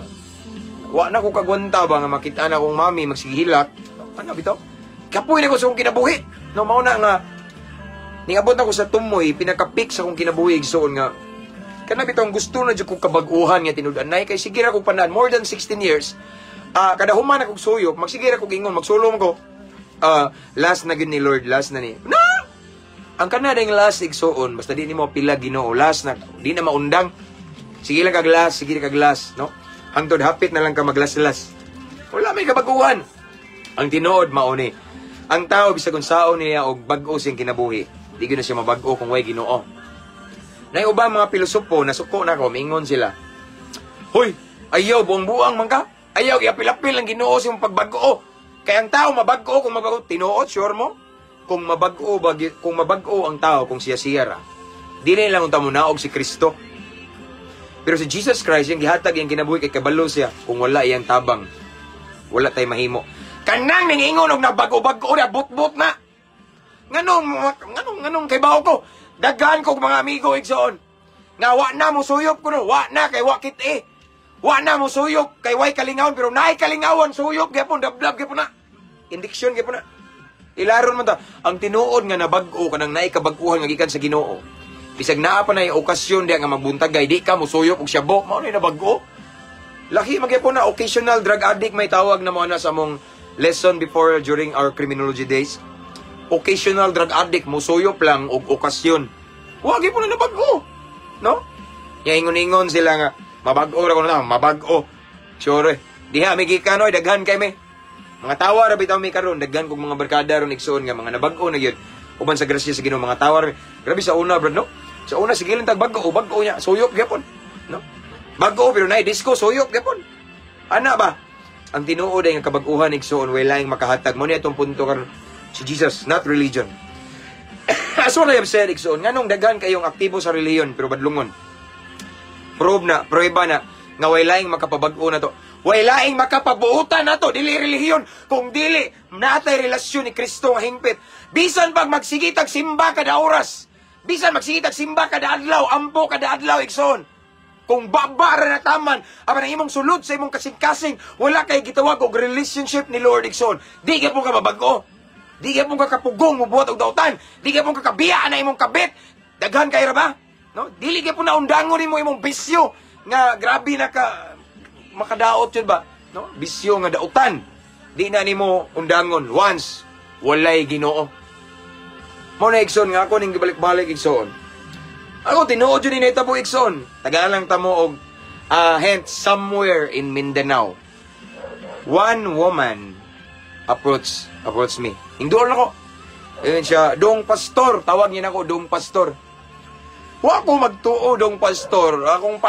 Wa na ko kagwanta ba nga makita na akong mami magsigihilak. Ano bitaw? Kapoy na ko sa akong kinabuhi. No, mao na nga ningabot na ko sa tumoy, pinaka-peak sa akong kinabuhi, igsuon, nga kana bitaw gusto na jud kong kabag-uhan nga tinud-anay kay sige ra kog pandan more than 16 years. Ah, kada human akong suyop, magsige ra kog ingon, magsulong ko. Ah, last na gyud ni, Lord, last na ni. No! Ang kana ding last, igsuon, basta di nimo pila Ginoo, last na, di na maundang. Sige lang kag last, sige kag last, no? Hangtod hapit na lang ka maglas-las. Wala may kabaguhan. Ang tinuod mao ni. Ang tao bisag unsaon niya og bag-o siyang kinabuhi, di gyud na siya mabag-o kung way Ginoo. Nay ubang mga pilosopo, nasuko na ko, mingon sila. "Hoy, ayaw buang-buang man ka. Ayaw iapil-apil ang Ginoo sa imong pagbag-o. Kaya ang tao mabag-o kung mabag-o." Tinuod, sure mo? Kung mabag-o bagi, kung mabag-o ang tao kung siya siya ra. Dili lang unta mo naog si Kristo. Pero si Jesus Christ, yung gihatag yung kinabuhi kay kabalo siya kung wala iyang tabang, wala tay mahimo. Kanang ningingon og nabag-o-bag-o na but-but na. Nganong nganong nganong kay bawo ko. Daghan kog mga amigo, igsoon, nga wa na mo suyop kuno, wa na kay wa kit eh. Wa na mo suyop kay way kalingawon, pero naay kalingawan, suyop gyapon, dablab gyapon na. Indiksyon gyapon na. Ilaron man ta ang tinuod nga nabag-o kanang naay kabag-uhan nga gikan sa Ginoo. Bisag naa pa na okasyon diya nga magbuntagay, di ka musuyop og syabo, mao na nabag-o. Laki magyapon na occasional drug addict, may tawag na mo na sa among lesson before during our criminology days. Occasional drug addict, musuyop lang og okasyon. Wa gyud na nabag-o. No? Ya ingon-ingon sila nga mabag-o ra kuno na, mabag-o. Sure. Diha mi gikan oy, daghan kay mi. Mga tawa ra bitaw mi karon, daghan kog mga barkada ron, igsoon, nga mga nabag-o na gyud. Uban sa grasya sa Ginoo, mga tawa ra. Grabe sa una, bro, no? Sa una sige lang tag bag-o, bag-o niya, suyop gyapon. No? Bag-o pero naay disco, suyop gyapon. Ana ba? Ang tinuod ay nga kabag-uhan, igsoon, way laing makahatag. Mo ni atong punto karon si Jesus, not religion. As what I have said, igsoon, nganong daghan kayong aktibo sa relihiyon pero badlungon. Prove na, prueba na nga way laing makapabag-o na to. Way laing makapabuotan na to, dili relihiyon. Kung dili natay relasyon ni Kristo nga hingpit. Bisan pag magsigitag simba kada oras, bisan magsigitag simba kada adlaw, ampo kada adlaw, igsoon. Kung baba ra na taman, apan ang imong sulod sa imong kasing-kasing, wala kay gitawag og relationship ni Lord, igsoon. Di gyapon ka mabag-o. Di gyapon ka kapugong mobuhat og dautan. Di gyapon ka kabiya na imong kabit. Daghan kay ra ba? No? Dili gyapon na undangon nimo imong bisyo nga grabe na ka makadaot yun ba? No? Bisyo nga dautan. Di na nimo undangon once walay Ginoo. Mo na, igsoon, nga ako ning gibalik-balik, igsoon. Ako tinuod yun ni nahitabo, igsoon. Tagaan lang tamo og hint, somewhere in Mindanao. One woman approach me. Hinduol ako. Ayun siya, "Dong pastor," tawag niya nako, "Dong pastor." Wa ko magtuo, "Dong pastor. Akong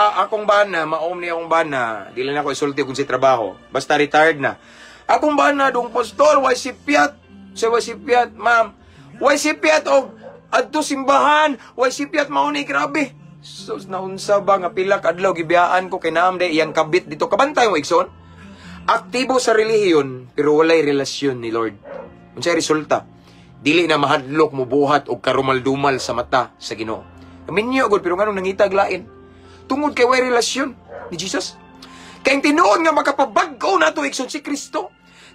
bana, maom ni akong bana." Dili na ako isulti kung si trabaho. Basta retired na. "Akong bana, dong pastor, way sipyat." Siya way sipyat, "Ma'am. Way sipyat og adto simbahan, way sipyat mao ni grabe." Sus, naunsa ba nga pila ka adlaw gibiyaan ko kay naam day iyang kabit dito. Kabantay mo, igsoon. Aktibo sa relihiyon pero walay relasyon ni Lord. Unsay resulta? Dili na mahadlok mo buhat og karumal-dumal sa mata sa Ginoo. Minyo gud pero nganong nangitag lain? Tungod kay way relasyon ni Jesus. Kay ang tinuod nga makapabag-o nato, igsoon, si Kristo.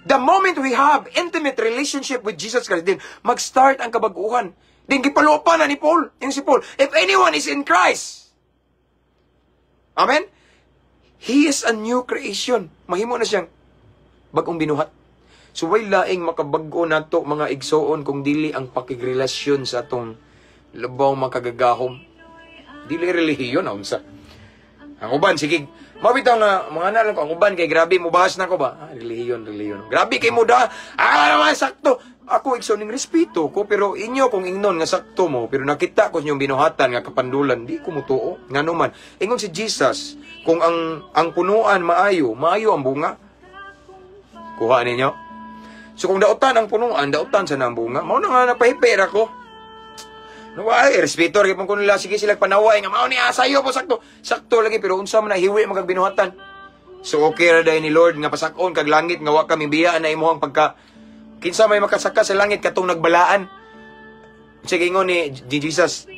The moment we have intimate relationship with Jesus Christ, then mag-start ang kabag-uhan. Then gipalupa na ni Paul, yung si Paul, if anyone is in Christ, amen? He is a new creation. Mahimo na siyang bagong binuhat. So way laing makabag-o nato, mga igsoon, kung dili ang pakigrelasyon sa atong Labaw makagagahom. Dili relihiyon na unsa. Ang uban sige, mabitaw nga mga na lang ko ang uban kay grabe mo bahas na ko ba? Ah, relihiyon, relihiyon. Grabe kay mo da. Ah, naman sakto. Ako, igsoon, ning respeto ko, pero inyo kung ingnon nga sakto mo, pero nakita ko inyong binuhatan nga kapandulan, di ko mutuo. Ngano man ingon si Jesus, kung ang punuan maayo, maayo ang bunga. Kuha ninyo. So kung dautan ang punuan, dautan sa ang bunga. Mao na nga napahipera ko. No, ay, respeto ra gyud ko nila. Sige sila panaway nga mao ni asayo po sakto. Sakto lagi, pero unsa man na hiwi magag binuhatan. So okay ra day ni Lord nga pasakon kag langit nga wa kami biyaan na imuhang pagka kinsa may makasaka sa langit katong nagbalaan. Sige, ingon ni Jesus,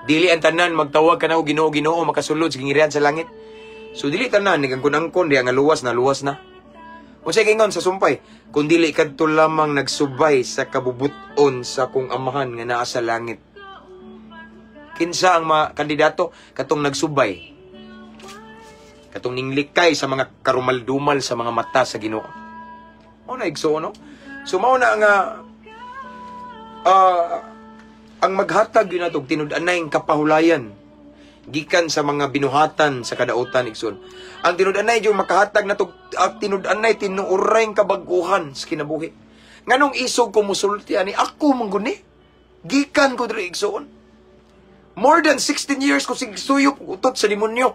dili ang tanan magtawag ka na og Ginoo, Ginoo makasulod sa gingirian sa langit. So dili tanan nagangkon-angkon diha nga luwas na, luwas na. Unsay giingon sa sumpay? Kung dili kadto lamang nagsubay sa kabubuton sa kong Amahan nga naa sa langit. Kinsa ang mga kandidato? Katong nagsubay. Katong ninglikay sa mga karumaldumal sa mga mata sa Ginoo. Mao na, igsoon, no? So mao na nga ang maghatag yun nato tinud-anay kapahulayan gikan sa mga binuhatan sa kadautan, igsoon. Ang tinud-anay yung makahatag nato ang tinud-anay tinuuray kabag-uhan sa kinabuhi. Nganong isog ko musulti ani, ako man guni. Gikan ko diri, igsoon. More than 16 years ko sig suyop utot sa demonyo.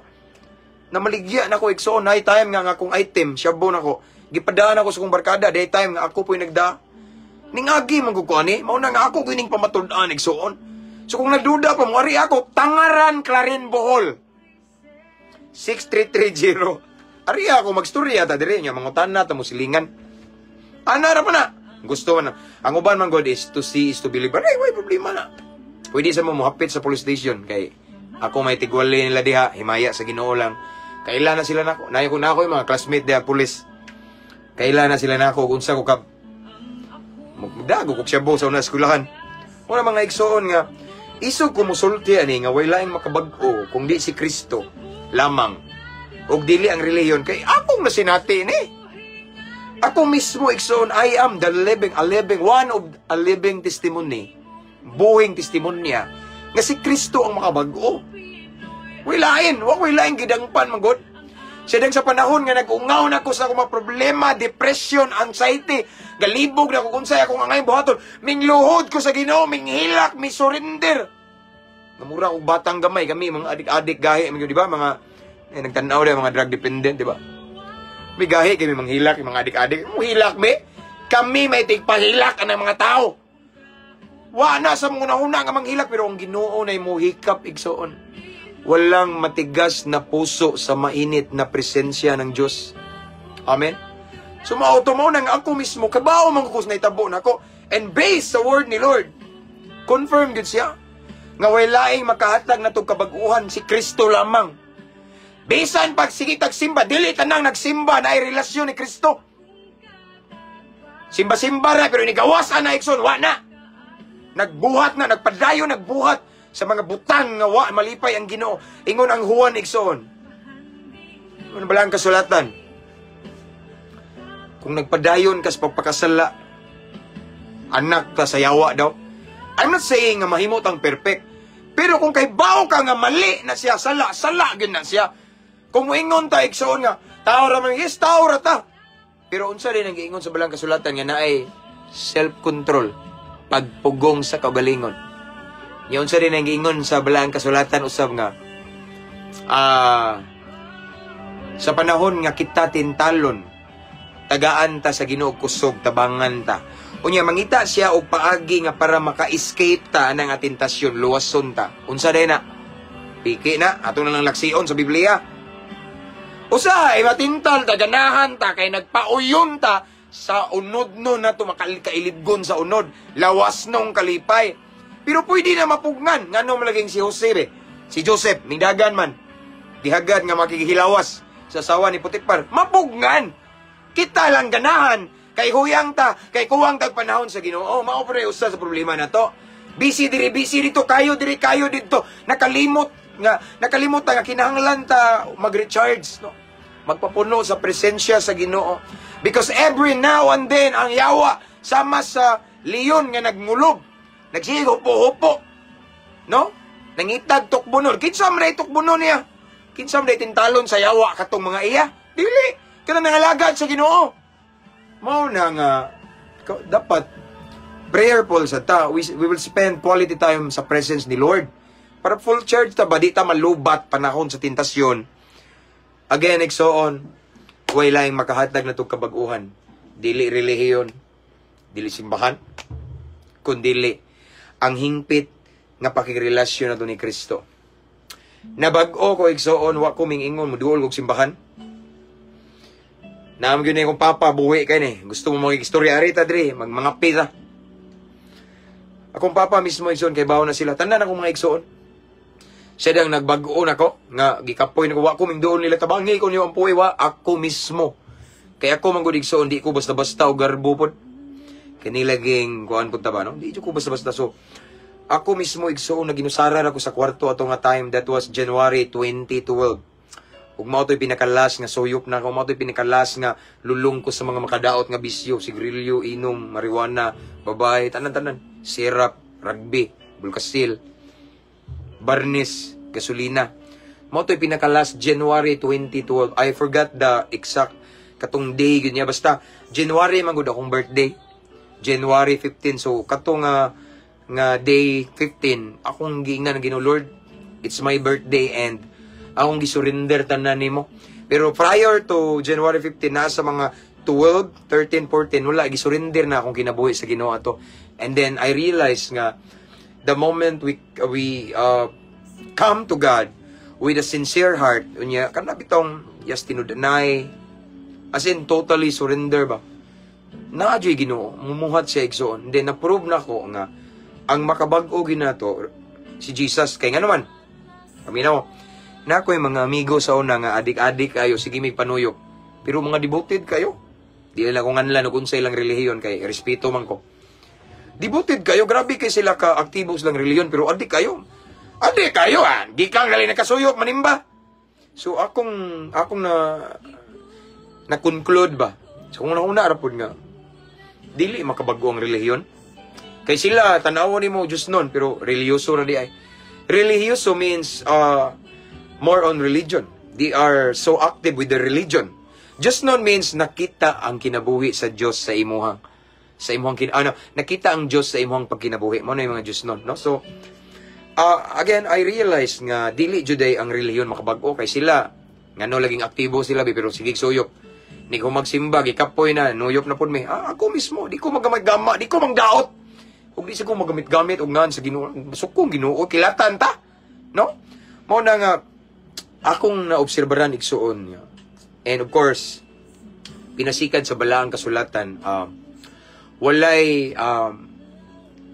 Namaligya na ko, igsoon, nay time nga nga akong item, shabu nako. Gipadaan ako sa kong barkada, day time nga ako po'y nagda. Ningagi man ko ani, mao na nga ako gining pamatud-an, igsoon. So kung nagduda pa mo, ari ako, Tangaran, Clarin, Bohol. 6330. Ari ako magstorya ta diri nya mangutana ta mo silingan. Ana ra pa na. Gusto man na. Ang uban man god is to see is to believe. Ay, way problema na. Pwede sa mo mohapit sa police station kay ako may tigwali nila diha, himaya sa Ginoo lang. Kaila na sila nako. Nayo ko na ako yung mga classmate diha police. Kaila na sila nako kung unsa ko ka dago ko siya sa una eskwelahan. Wala, mga igsoon, nga isog ko musulti ani nga way laing makabag-o kung di si Kristo lamang ug dili ang relihiyon kay akong nasinati ni. Ako mismo, igsoon, I am the living, a living, one of a living testimony. Buhing testimonya nga si Kristo ang makabag-o. Way lain, wa way lain gidangpan man gud. Siya sa panahon nga nag-ungaw na ko sa akong mga problema, depression, anxiety, galibog na ko kung sa'y akong angay buhaton, mingluhod ko sa Ginoo, minghilak, mi surrender. Namura og batang gamay kami mga adik-adik gahi, di ba? Mga eh, nagtanaw na mga drug dependent, di ba? May gahi kami manghilak, yung mga adik-adik. Muhilak me. Kami may tigpahilak ang mga tao. Wa na sa mga una nga manghilak, pero ang Ginoo na muhikap, igsoon. Walang matigas na puso sa mainit na presensya ng Diyos. Amen? So mao to mo nang ako mismo, kabaw man ko sa naitabo nako. And based sa word ni Lord, confirm gud siya nga way laing makahatag natong kabag-uhan, si Kristo lamang. Bisan pag sige tagsimba, dili tanang nagsimba na ay relasyon ni Kristo. Simba-simba ra pero inigawas na, igsoon, wa na. Nagbuhat na, nagpadayon, nagbuhat sa mga butang nga wa malipay ang Ginoo. Ingon ang Juan, igsoon. Ano ba ang kasulatan? Kung nagpadayon ka sa pagpakasala, anak ka sa yawa daw. I'm not saying nga mahimo tang perfect. Pero kung kay bao ka nga mali na siya, sala, sala gyud na siya. Kung moingon ta, igsoon, nga tao ra man, yes, tao ra ta. Pero unsa din ang giingon sa balang kasulatan nga naay self-control, pagpugong sa kaugalingon. Nya unsa din ang giingon sa balang kasulatan usab nga sa panahon nga kita tintalon, tagaan ta sa Ginoo kusog, tabangan ta. Unya mangita siya og paagi nga para maka-escape ta anang tentasyon, luwason ta. Unsa day na? Piki na, ato na lang laksion sa Biblia. Usahay matintal ta, ganahan ta kay nagpauyon ta sa unod no na to makailibgon sa unod, lawas nung kalipay. Pero pwede na mapugnan ngano malaging si Jose be. Si Joseph ningdagan man. Dihagad nga makikihilawas sa asawa ni Potifar. Mapugnan. Kita lang ganahan kay huyang ta, kay kuwang tag panahon sa Ginoo. Mao pre usa sa problema na to. Busy diri, busy dito, kayo diri, kayo didto. Nakalimot ta nga kinahanglan ta mag-recharge, no? Magpapuno sa presensya sa Ginoo. Because every now and then ang yawa sama sa leon nga nagmulob, nagsigo hupo-hupo. No? Nangitag tukbonon. Kinsa man tukbonon niya? Kinsa man tintalon sa yawa katong mga iya? Dili. Kana nangalagad sa Ginoo. Mao na nga dapat prayerful sa ta. We will spend quality time sa presence ni Lord. Para full charge ta ba, di ta malubat panahon sa tentasyon. Again, igsoon, way laing makahatag na itong kabag-uhan. Dili relihiyon, dili simbahan, kundili ang hingpit nga pakigrelasyon nato ni Kristo. Nabag-o ko, igsoon, wa ko mingingon muduol kog simbahan. Naam gyud kong papa buhi kay ni. Gusto mo mag-istorya arita diri, magmanga pita. Akong papa mismo, igsoon, kay bawo na sila. Tanan akong mga igsoon. Siya dang nagbag-o nako nga gikapoy nako, wa ko mingduol nila, tabangi ko niyo ang puwi, wa ako mismo. Kay ako man gud, igsoon, di ko basta-basta og garbo pod. Kani laging kuan pud ta ba, no? Di ko basta-basta, so ako mismo, igsoon, na ginusarar ako sa kwarto ato nga time. That was January 2012. Ug mao to'y pinaka-last nga suyop na ako, mao to'y pinaka-last nga lulong ko sa mga makadaot nga bisyo, sigrilyo, inom, marijuana, babae, tanan-tanan, sirap, rugby, bulkasil, barnis, gasolina. Mao to'y pinaka-last, January 2012. I forgot the exact katong day gyud niya, basta January man gud akong birthday. January 15. So katong nga day 15, akong giingnan ang Ginoo, "Lord, it's my birthday and akong gisurrender tanan nimo." Pero prior to January 15, nasa mga 12, 13, 14, wala, gisurrender na akong kinabuhi sa Ginoo ato. And then I realized nga the moment we come to God with a sincere heart, unya kana bitong yes tinud-anay, as in totally surrender ba, naa juy Ginoo, mumuhat siya, igsoon. Then na-prove na ko nga ang makabag-o ginato si Jesus, kay nga naman kami na na ko yung mga amigo sa una nga adik-adik kayo, sige may panuyok, pero mga devoted kayo. Di lang ko nganlan og unsa ilang relihiyon kay respeto man ko. Devoted kayo, grabe kay sila ka aktibo silang relihiyon, pero adik kayo, adik kayo ah, gikan gali nakasuyop manimba. So akong na na conclude ba, so kung una ra pud nga dili makabago ang relihiyon. Kay sila, tan-awon nimo Diyos nun, pero religyoso ra di ay. Religyoso means more on religion. They are so active with the religion. Diyos nun means nakita ang kinabuhi sa Diyos sa imuhang ano, nakita ang Diyos sa imuhang pagkinabuhi. Mao na yung mga Diyos nun, no? So, again, I realize nga dili juday ang relihiyon makabag-o kay sila ngano laging aktibo sila bi, pero sige suyop. Ni ko magsimba, gikapoy na, nuyop na pud mi. Ah, ako mismo, di ko magamit-gama, di ko mangdaot. Ug di sa ko magamit-gamit og ngan sa Ginoo, sukong Ginoo, kilatan ta. No? Mao na nga akong naobserbaran, igsuon nga. And of course, pinasikad sa balaang kasulatan, walay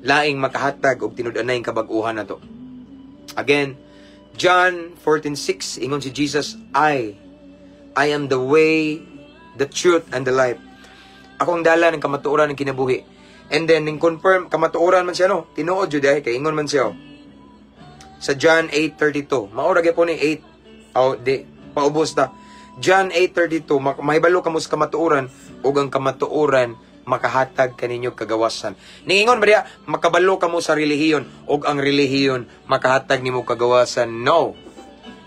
laing makahatag og tinud-anay kabag-uhan nato. Again, John 14:6, ingon si Jesus, I am the way, the truth, and the life." Ako ang dalan ng kamatuoran ng kinabuhi. And then, ning confirm, kamatuoran man siya, no? Tinuod jud eh, kay ingon man siya, oh. Sa John 8:32. Mao ra gyapon ni 8. Oh, di, paubos ta. John 8:32, mahibalo kamo sa kamatuoran ug ang kamatuoran makahatag kaninyo kagawasan. Niingon ba diya, makabalo kamo sa relihiyon ug ang relihiyon makahatag nimo kagawasan? No.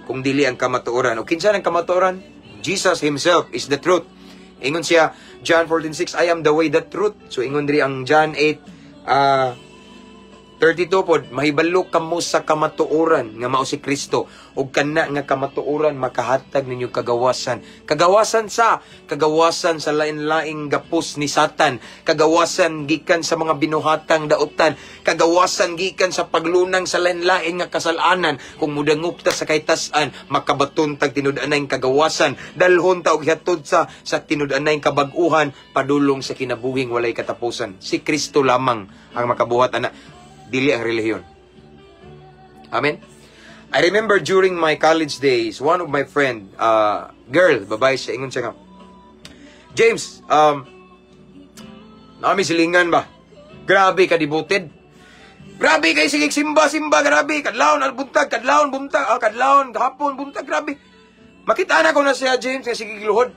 Kung dili ang kamatuoran. O kinsa ang kamatuoran? Jesus himself is the truth. Ingon siya, John 14:6, "I am the way, the truth." So ingon diri ang John 8, 32 pod, mahibalo kamo sa kamatuoran nga mao si Kristo ug kana nga kamatuoran makahatag ninyo kagawasan. Kagawasan sa lain-laing gapos ni Satan, kagawasan gikan sa mga binuhatang dautan, kagawasan gikan sa paglunang sa lain-lain nga kasalanan. Kung mudangup ta sa kaytas-an, makabaton tag tinud-anay kagawasan, dalhon ta og hihatod sa tinud-anay kabag-uhan padulong sa kinabuhing walay katapusan. Si Kristo lamang ang makabuhat ana, dili ang relihiyon. Amen? I remember during my college days, one of my friend, girl, babae siya, ingon siya nga, "James, nami silingan ba? Grabe ka devoted. Grabe kay sige simba simba, grabe kadlawon al buntag, kadlawon buntag, ah, kadlawon hapon buntag, grabe." Makita na ko na siya, James, nga sige giluhod.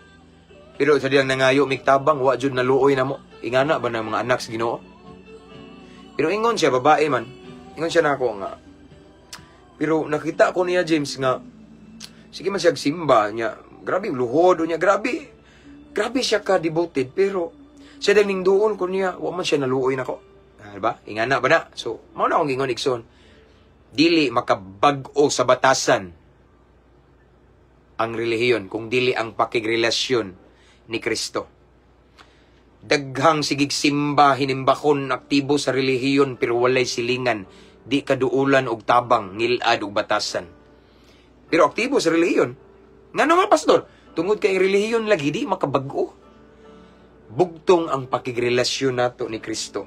Pero sa diyang nangayo migtabang, wa jud naluoy na mo. Ingana ba na mga anak sa Ginoo? Pero ingon siya, babae man. Ingon siya na ako nga, Pero nakita ko niya, James, nga sige man siya simba niya, grabe luhod niya, grabe. Grabe siya ka devoted, pero siya ning duol ko niya, wa man siya naluoy nako. Ah, diba? Ingana ba na? So, mao na akong gingon, igsoon. Dili makabag-o sa batasan ang relihiyon kung dili ang pakigrelasyon ni Kristo. Daghang sigig simba, hinimbakon, aktibo sa relihiyon, pero walay silingan, di kaduulan og tabang, ngilad og batasan. Pero aktibo sa relihiyon. Ngano nga, pastor? Tungod kay ang relihiyon lagi di makabag-o. Bugtong ang pakigrelasyon nato ni Kristo.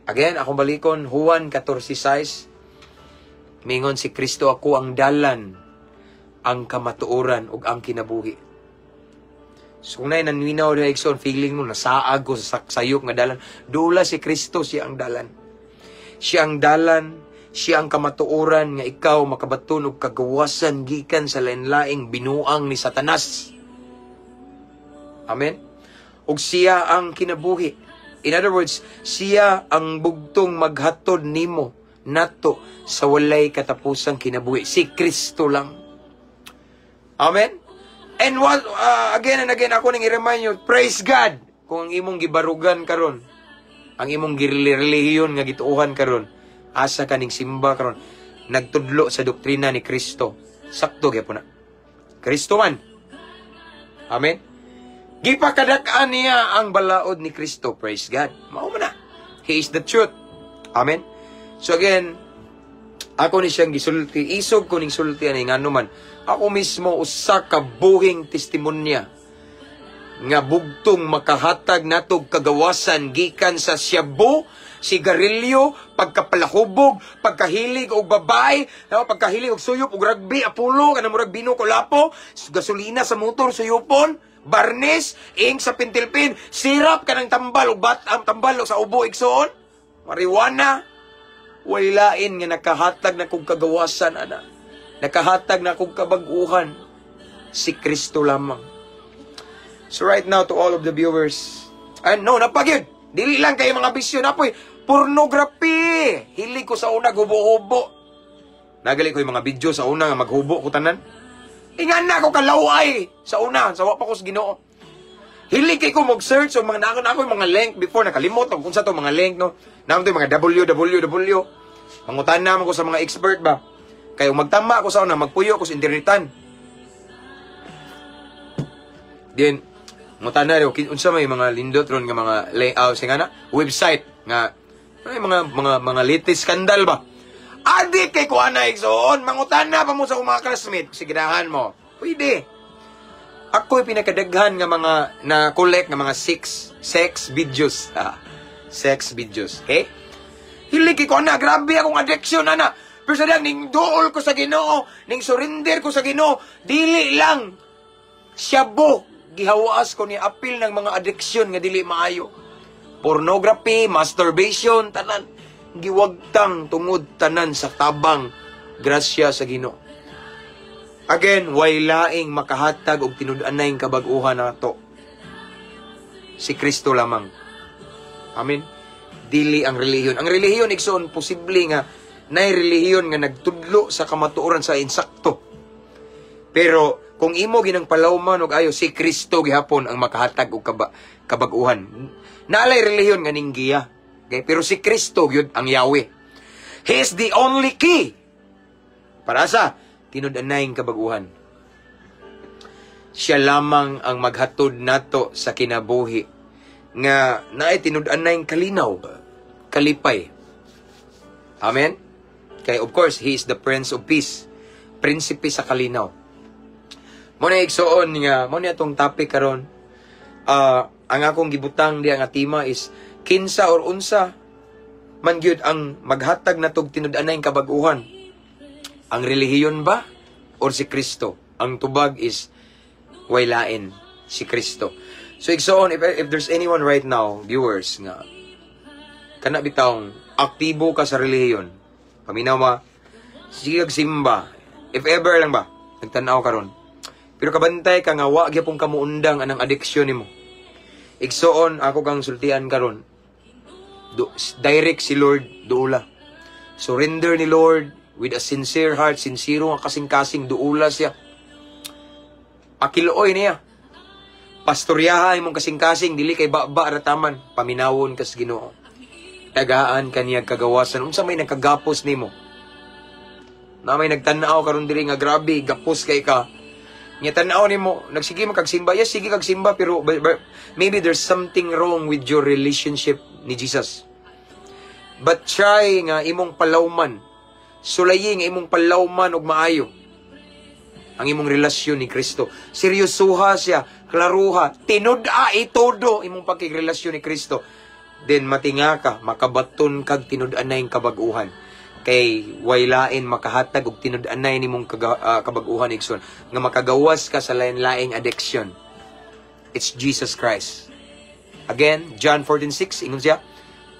Again, akong balikon, Juan 14:6. Mingon si Kristo, "Ako ang dalan, ang kamatuoran ug ang kinabuhi." So kung naay nanminaw diha, igsoon, feeling mo nasaag ko sa sayop nga dalan, dula si Kristo, siya ang dalan. Siya ang dalan, siya ang kamatuoran nga ikaw makabaton og kagawasan gikan sa lain-laing binuang ni Satanas. Amen? Ug siya ang kinabuhi. In other words, siya ang bugtong maghatod nimo nato sa walay katapusang kinabuhi. Si Kristo lang. Amen? And what, again and again, ako nang i-remind you, praise God, kung ang imong gibarugan karon, ang imong girelihiyon nga gituohan karon, asa kaning simba karon, nagtudlo sa doktrina ni Kristo. Sakto gyapon na. Kristo man. Amen? Gipakadak-an niya ang balaod ni Kristo. Praise God. Mao man na. He is the truth. Amen? So again, ako ni siyang gisulti. Isog ko ning sulti ani, ngano man ako mismo usa ka buhing testimonya nga bugtong makahatag natog kagawasan gikan sa shabu, sigarilyo, pagkapalahubog, pagkahilig og babae, no, pagkahilig og suyop og rugby, apulo, kanang murag bino kolapo, gasolina sa motor suyopon, barnis, ink sa pentel pen, sirap kanang tambal og bat ang tambal sa ubo, igsoon, marijuana, way lain nga nakahatag na kog kagawasan ana. Nakahatag na kog kabag-uhan, si Kristo lamang. So right now, to all of the viewers, and no, napagyud. Dili lang kayo mga bisyo na poy pornography. Hilig ko sa una hubo-hubo. Nagali ko yung mga video sa una nga maghubo ko tanan. Ingan na ako kalaway sa una, sa wa pa ko sa Ginoo. Hilig kay ko mag-search so mga naako na ako yung mga link before, nakalimot ko kung sa to mga link, no. Naam to yung mga www. Mangutan naman ko sa mga expert ba. Kay magtama ako sa una, magpuyo ko sa internetan. Then mangutan na unsa may mga lindot ron nga mga layout nga na website nga ay mga latest scandal ba. Adik kay kuha na, igsoon, mangutan na pa mo sa mga classmate, sigirahan mo. Pwede. Ako pinakadaghan nga mga na collect nga mga six sex videos. Ah, sex videos. Okay? Hilig kay ko na, grabe akong addiction ana. Pero sa ning duol ko sa Ginoo, ning surrender ko sa Ginoo, dili lang shabu gihawaas ko ni apil ng mga addiction nga dili maayo. Pornography, masturbation, tanan giwagtang tungod tanan sa tabang grasya sa Ginoo. Again, way laing makahatag og tinud-anay kabag-uhan nato. Si Kristo lamang. Amen. Dili ang relihiyon. Ang relihiyon, igsoon, posible nga nay relihiyon nga nagtudlo sa kamatuoran sa insakto. Pero kung imo ginang palawman og ayo, si Kristo gihapon ang makahatag og kabag-uhan. Naalay relihiyon nga ninggiya. Okay? Pero si Kristo gyud ang Yahweh. He is the only key para sa tinud-anay kabaguhan. Siya lamang ang maghatod nato sa kinabuhi nga naay tinud-anay kalinaw, kalipay. Amen? Kay of course, He is the Prince of Peace. Prinsipe sa kalinaw. Mo na, igsoon, nga mo ni atong topic karon. Ang akong gibutang diha nga tema is kinsa or unsa man gyud ang maghatag natog tinud-anay kabag-uhan. Ang relihiyon ba or si Kristo? Ang tubag is way lain, si Kristo. So igsoon, if there's anyone right now, viewers, nga kana bitawng aktibo ka sa relihiyon, paminaw ma, sige kag simba, if ever lang ba, nagtanaw karon. Pero kabantay ka nga wa gyapon kamuundang anang addiction nimo. Igsoon, ako kang sultian karon. Do, direct si Lord, duula. Surrender ni Lord. With a sincere heart, sincero nga kasing-kasing, duula siya. Pakiluoy niya. Pastoryaha imong kasing-kasing, dili kay ba-ba rataman, paminawon kas Ginoo. Tagaan kaniya kagawasan. Unsa may nagkagapos nimo? Na may nagtan-aw karon diri nga grabe, gapos kay ka. Nya tan-aw nimo, nagsige man kag simba. Yes, sige kag simba, pero but maybe there's something wrong with your relationship ni Jesus. But try nga imong palawman. Sulayi nga imong palawman og maayo ang imong relasyon ni Kristo. Seryosuha siya, klaruha, tinud-a itudo imong pagkigrelasyon ni Kristo. Then matinga ka, makabaton kag tinud-anay kabag-uhan. Kay way lain makahatag og tinud-anay nimong kabag-uhan, igsoon, nga makagawas ka sa lain-laing addiction. It's Jesus Christ. Again, John 14:6, ingon siya,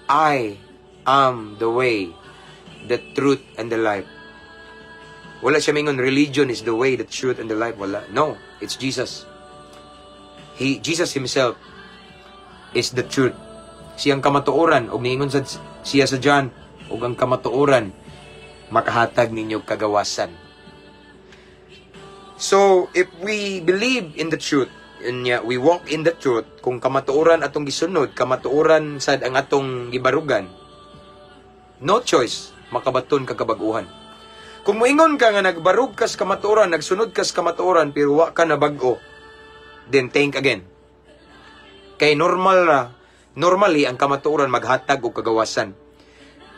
"I am the way, the truth, and the life." Wala siya mingon religion is the way, the truth, and the life. Wala. No, it's Jesus. Jesus himself is the truth. Siyang kamatuoran, og niingon sa siya sa John, og ang kamatuoran makahatag ninyo kagawasan. So, if we believe in the truth, unya we walk in the truth, kung kamatuoran atong gisunod, kamatuoran sad ang atong gibarugan, no choice, makabaton ka kabag-uhan. Kung moingon ka nga nagbarug kas kamatuoran, nagsunod kas kamatuoran, pero wa ka nabag-o, then think again. Kay normal ra, normally ang kamatuoran maghatag og kagawasan.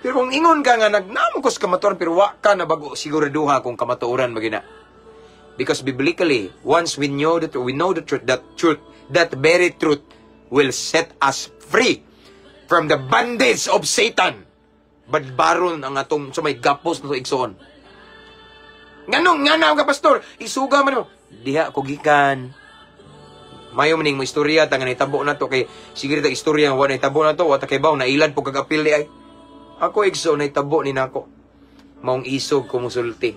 Pero kung ingon ka nga nagnamo ko sa kamatuoran pero wa ka nabag-o, siguraduha kung kamatuoran magina. Because biblically, once we know the truth, that very truth will set us free from the bondage of Satan. Badbaron ang atong sa may gapos na to, igsoon. Nganong nga na ka, pastor, isuga man mo. Diha ko gikan. Mayo maning mo istorya ta nga nahitabo na to, kay sige ta istorya nga wa nahitabo na to, wa ta kay baw nailad po kag apil di ay. Ako, igsoon, nahitabo ni nako. Maong isog ko musulti.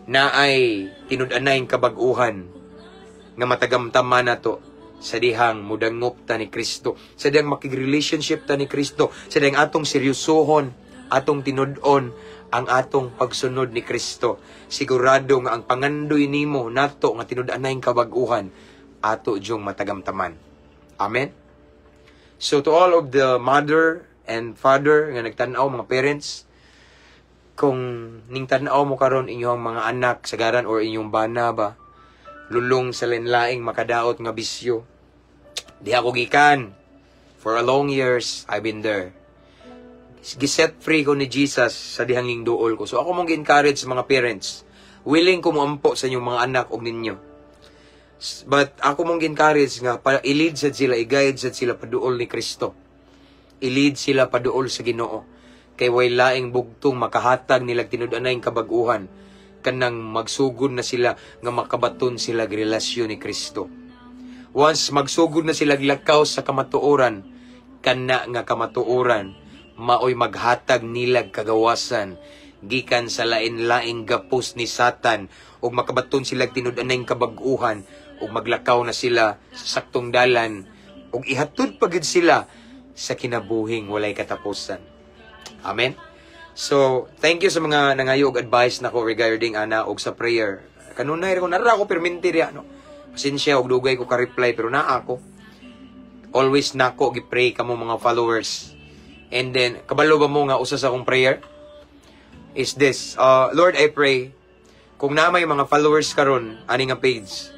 Na ay tinud-anay kabag-uhan nga matagamtaman nato sa dihang mudangop ta ni Kristo, sa dihang makig-relationship ta ni Kristo, sa dihang atong seryosohon, atong tinud-on ang atong pagsunod ni Kristo. Sigurado nga ang pangandoy nimo nato nga tinud-anay kabag-uhan ato jung matagamtaman. Amen. So to all of the mother and father nga nagtan-aw, mga parents, kung ning tan-aw mo karon inyong mga anak sagaran or inyong bana ba lulong sa lain-laing makadaot nga bisyo, di ako gikan. For a long years I've been there. Giset free ko ni Jesus sa dihanging duol ko. So ako mong gi-encourage sa mga parents, willing ko moampo sa inyong mga anak og ninyo, but ako mong gi-encourage nga pa i-lead sad sila, i-guide sad sila paduol ni Kristo, i-lead sila paduol sa Ginoo, kay way laing bugtong makahatag nilag tinud-anay kabag-uhan kanang magsugod na sila nga makabaton sila relasyon ni Kristo. Once magsugod na sila lakaw sa kamatuoran, kana nga kamatuoran maoy maghatag nilag kagawasan gikan sa lain-laing gapos ni Satan ug makabaton sila tinud-anay kabag-uhan ug maglakaw na sila sa saktong dalan ug ihatod pa gid sila sa kinabuhing walay katapusan. Amen. So, thank you sa mga nangayo og advice nako regarding ana og sa prayer. Kanunay ko nara ako perminti diya, no. Pasensya og dugay ko ka-reply, pero naa ako. Always nako gi-pray kamo mga followers. And then kabalo ba mo nga usa sa akong prayer is this: Lord, I pray kung na may mga followers karon ani nga page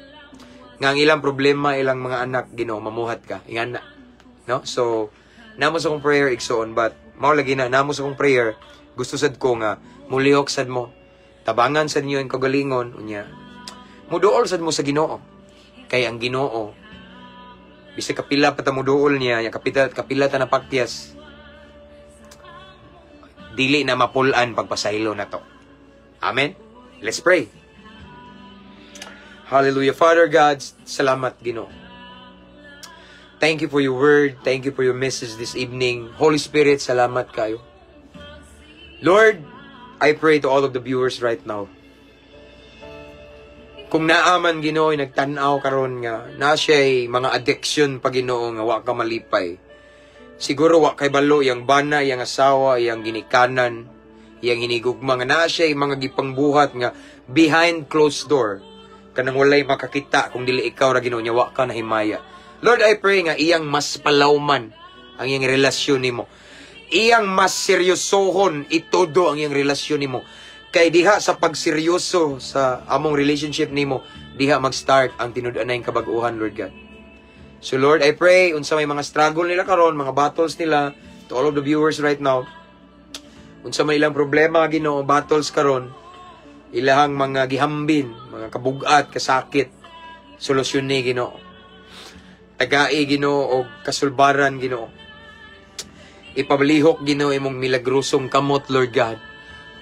nga ang ilang problema ilang mga anak, Ginoo, mamuhat ka. Ingana. No? So, namo sa akong prayer, igsoon, but mao lagi na namo sa akong prayer, gusto sad ko nga mulihok sad mo, tabangan sad niyo ang kagalingon, unya muduol sad mo sa Ginoo, kay ang Ginoo, bisag kapila pa ta muduol niya ya, kapila kapila ta napakyas, dili na mapul-an pagpasaylo na to. Amen. Let's pray. Hallelujah. Father God, salamat, Ginoo. Thank you for your word. Thank you for your message this evening. Holy Spirit, salamat kayo. Lord, I pray to all of the viewers right now. Kung naaman, Ginoo, nagtan-aw karon nga na siya'y mga addiction pa, Ginoo, nga wa ka malipay. Siguro wa kay balo yang bana, yang asawa, yang ginikanan, Iyang hinigugma nga naa siya mga gipangbuhat nga behind closed door, kanang walay makakita kung dili ikaw ra, Ginoo, nya wa ka nahimaya. Lord, I pray nga iyang mas palawman ang iyang relasyon nimo. Iyang mas seryosohon itudo ang iyang relasyon nimo. Kay diha sa pagseryoso sa among relationship nimo, diha mag-start ang tinud-anay kabag-uhan, Lord God. So Lord, I pray unsa may mga struggle nila karon, mga battles nila, to all of the viewers right now. Unsa may ilang problema, Ginoo, battles karon, ilahang mga gihambin, mga kabugat, kasakit, solusyon ni, Ginoo. Tagai, Ginoo, og kasulbaran, Ginoo. Ipabalihok, Ginoo, imong milagrosong kamot, Lord God,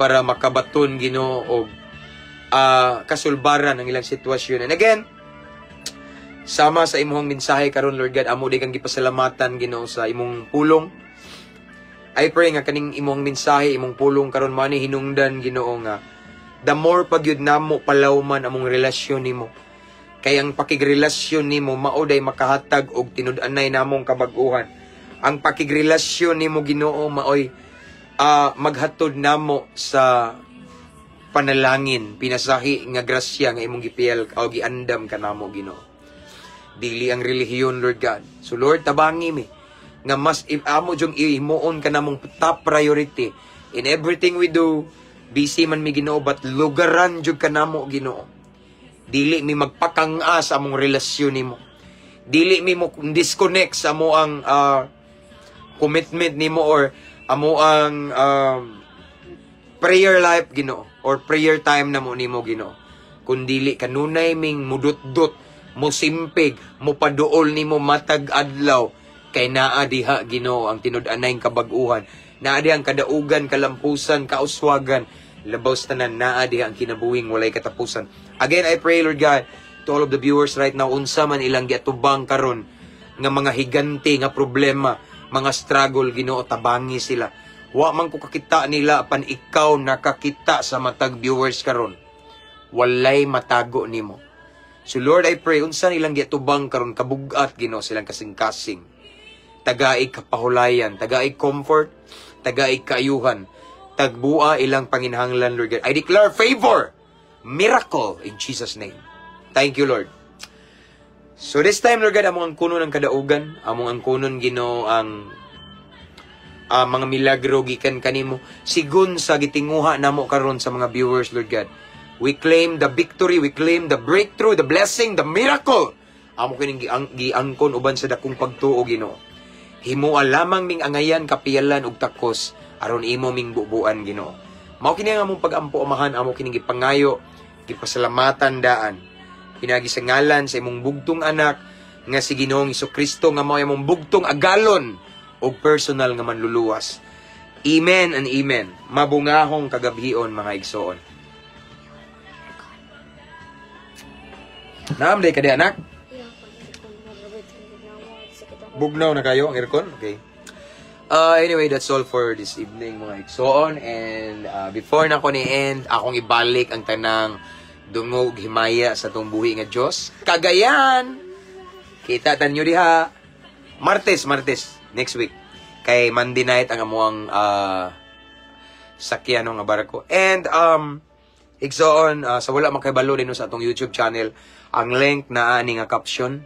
para makabaton, Ginoo, og kasulbaran ang ilang sitwasyon. And again, sama sa imong mensahe karon, Lord God, amo di kang gipasalamatan, Ginoo, sa imong pulong. I pray nga kaning imong mensahe, imong pulong karon man hinungdan, Ginoo, nga the more pagyud namo palawman among relasyon nimo. Kay ang pakigrelasyon nimo mao day makahatag og tinud-anay namong kabag-uhan. Ang pakigrelasyon nimo, Ginoo, maoy maghatod namo sa panalangin, pinasahi nga grasya nga imong gipiyal o giandam kanamo, Ginoo. Dili ang relihiyon, Lord God. So Lord, tabangi mi nga mas amo jung ihimuon ka namong top priority in everything we do. Busy man mi, Ginoo, but lugaran jud ka namo, Ginoo. Dili mi magpakang-a sa among relasyon nimo. Dili mi mo disconnect sa amo ang commitment nimo or amo ang prayer life, Ginoo, or prayer time namo nimo, Ginoo. Kun dili kanunay ming mudutdot, musimpig, mupaduol nimo matag adlaw, kay naa diha, Ginoo, ang tinud-anay kabag-uhan. Naa diha ang kadaugan, kalampusan, kauswagan. Labaw sa tanan, naa diha ang kinabuhing walay katapusan. Again, I pray, Lord God, to all of the viewers right now, unsa man ilang giatubang karon nga mga higante nga problema, mga struggle, Ginoo, tabangi sila. Wa man ko kakita nila, pan ikaw nakakita sa matag viewers karon. Walay matago nimo. So Lord, I pray unsa nilang giatubang karon kabugat, Ginoo, silang kasing-kasing. Tagaig kapahulayan, tagaig comfort, tagaig kaayuhan, tagbua ilang panginahanglan, Lord God. I declare favor, miracle in Jesus' name. Thank you, Lord. So this time, Lord God, among angkunon ang kadaugan, among angkunon, Ginoo, ang mga milagro gikan kanimo sigon sa gitinguha namo karon sa mga viewers, Lord God. We claim the victory, we claim the breakthrough, the blessing, the miracle. Amo kining giangkon uban sa dakong pagtuo, Ginoo. Himoa lamang ming angayan, kapiyalan ug takos aron imo ming bubuan, Ginoo. Mao kini ang among pagampo, Amahan, amo kining gipangayo, gipasalamatan daan. Pinagi sa ngalan sa imong bugtong anak nga si Ginoong Kristo nga mao imong bugtong agalon og personal nga manluluwas. Amen and amen. Mabungahong kagabhion, mga igsoon. Naam day kadi, anak? Bugnaw na kayo ang aircon? Okay. Anyway, that's all for this evening, mga igsoon. And before na ko ni end, akong ibalik ang tanang dungog himaya sa tong buhi nga Dios. Cagayan! Kita tanyo diha. Martes, Martes, next week. Kay Monday night ang amuang sakyan nga barko. And igsoon, sa wala makabalo din sa atong YouTube channel, ang link na ani nga caption.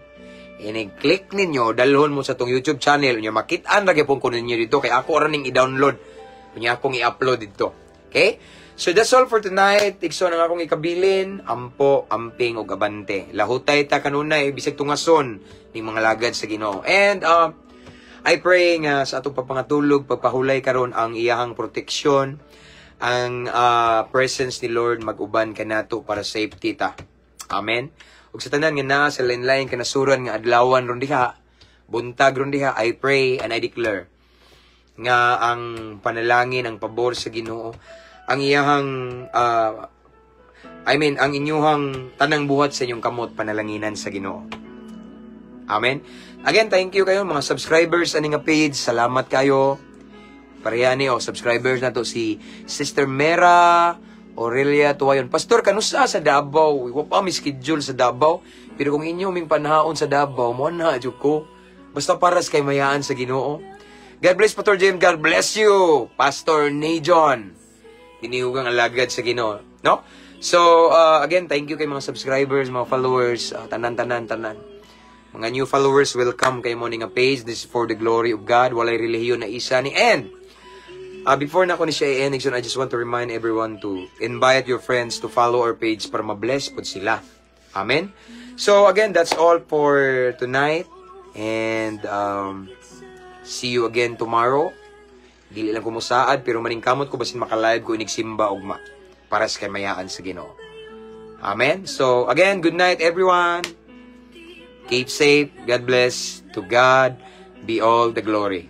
Ini-click ninyo, dalhon mo sa atong YouTube channel, unya makit-an ra gyapon ko ninyo dito kay ako ra ning i-download. Unya akong i-upload dito. Okay? So that's all for tonight. Igsoon, ang akong ikabilin, ampo, amping ug abante. Lahutay ta kanunay bisag tungason ning mga lagad sa Ginoo. And I pray nga sa atong papangatulog, pagpahulay karon, ang iyahang proteksyon, ang presence ni Lord mag-uban kanato para safety ta. Amen. Ug sa tanan nga naa sa lain-lain kanasuran nga adlawan ron diha, buntag ron diha, I pray and I declare nga ang panalangin, ang pabor sa Ginoo, ang iyahang I mean, ang inyuhang tanang buhat sa inyong kamot panalanginan sa Ginoo. Amen. Again, thank you kayo mga subscribers ani nga page. Salamat kayo. Pareha ni oh, subscribers nato si Sister Mera Aurelia Tuwayon. "Pastor, kanusa sa Davao?" Wa pa mi schedule sa Davao. Pero kung inyo ming panhaon sa Davao, mo na jud ko. Basta paras kay mayaan sa Ginoo. God bless, Pastor Jim. God bless you, Pastor Najon. Dinihugang alagad sa Ginoo, no? So, again, thank you kay mga subscribers, mga followers, tanan, tanan, tanan. Mga new followers, welcome kay mo ni nga page. This is for the glory of God. Walay relihiyon na isa ni. And before na ko ni siya i-end, I just want to remind everyone to invite your friends to follow our page para ma-bless pod sila. Amen? So, again, that's all for tonight. And see you again tomorrow. Dili lang ko musaad, pero maningkamot ko basin makalive ko inigsimba ugma para sa kamayaan sa Ginoo. Amen? So, again, good night, everyone. Keep safe. God bless. To God be all the glory.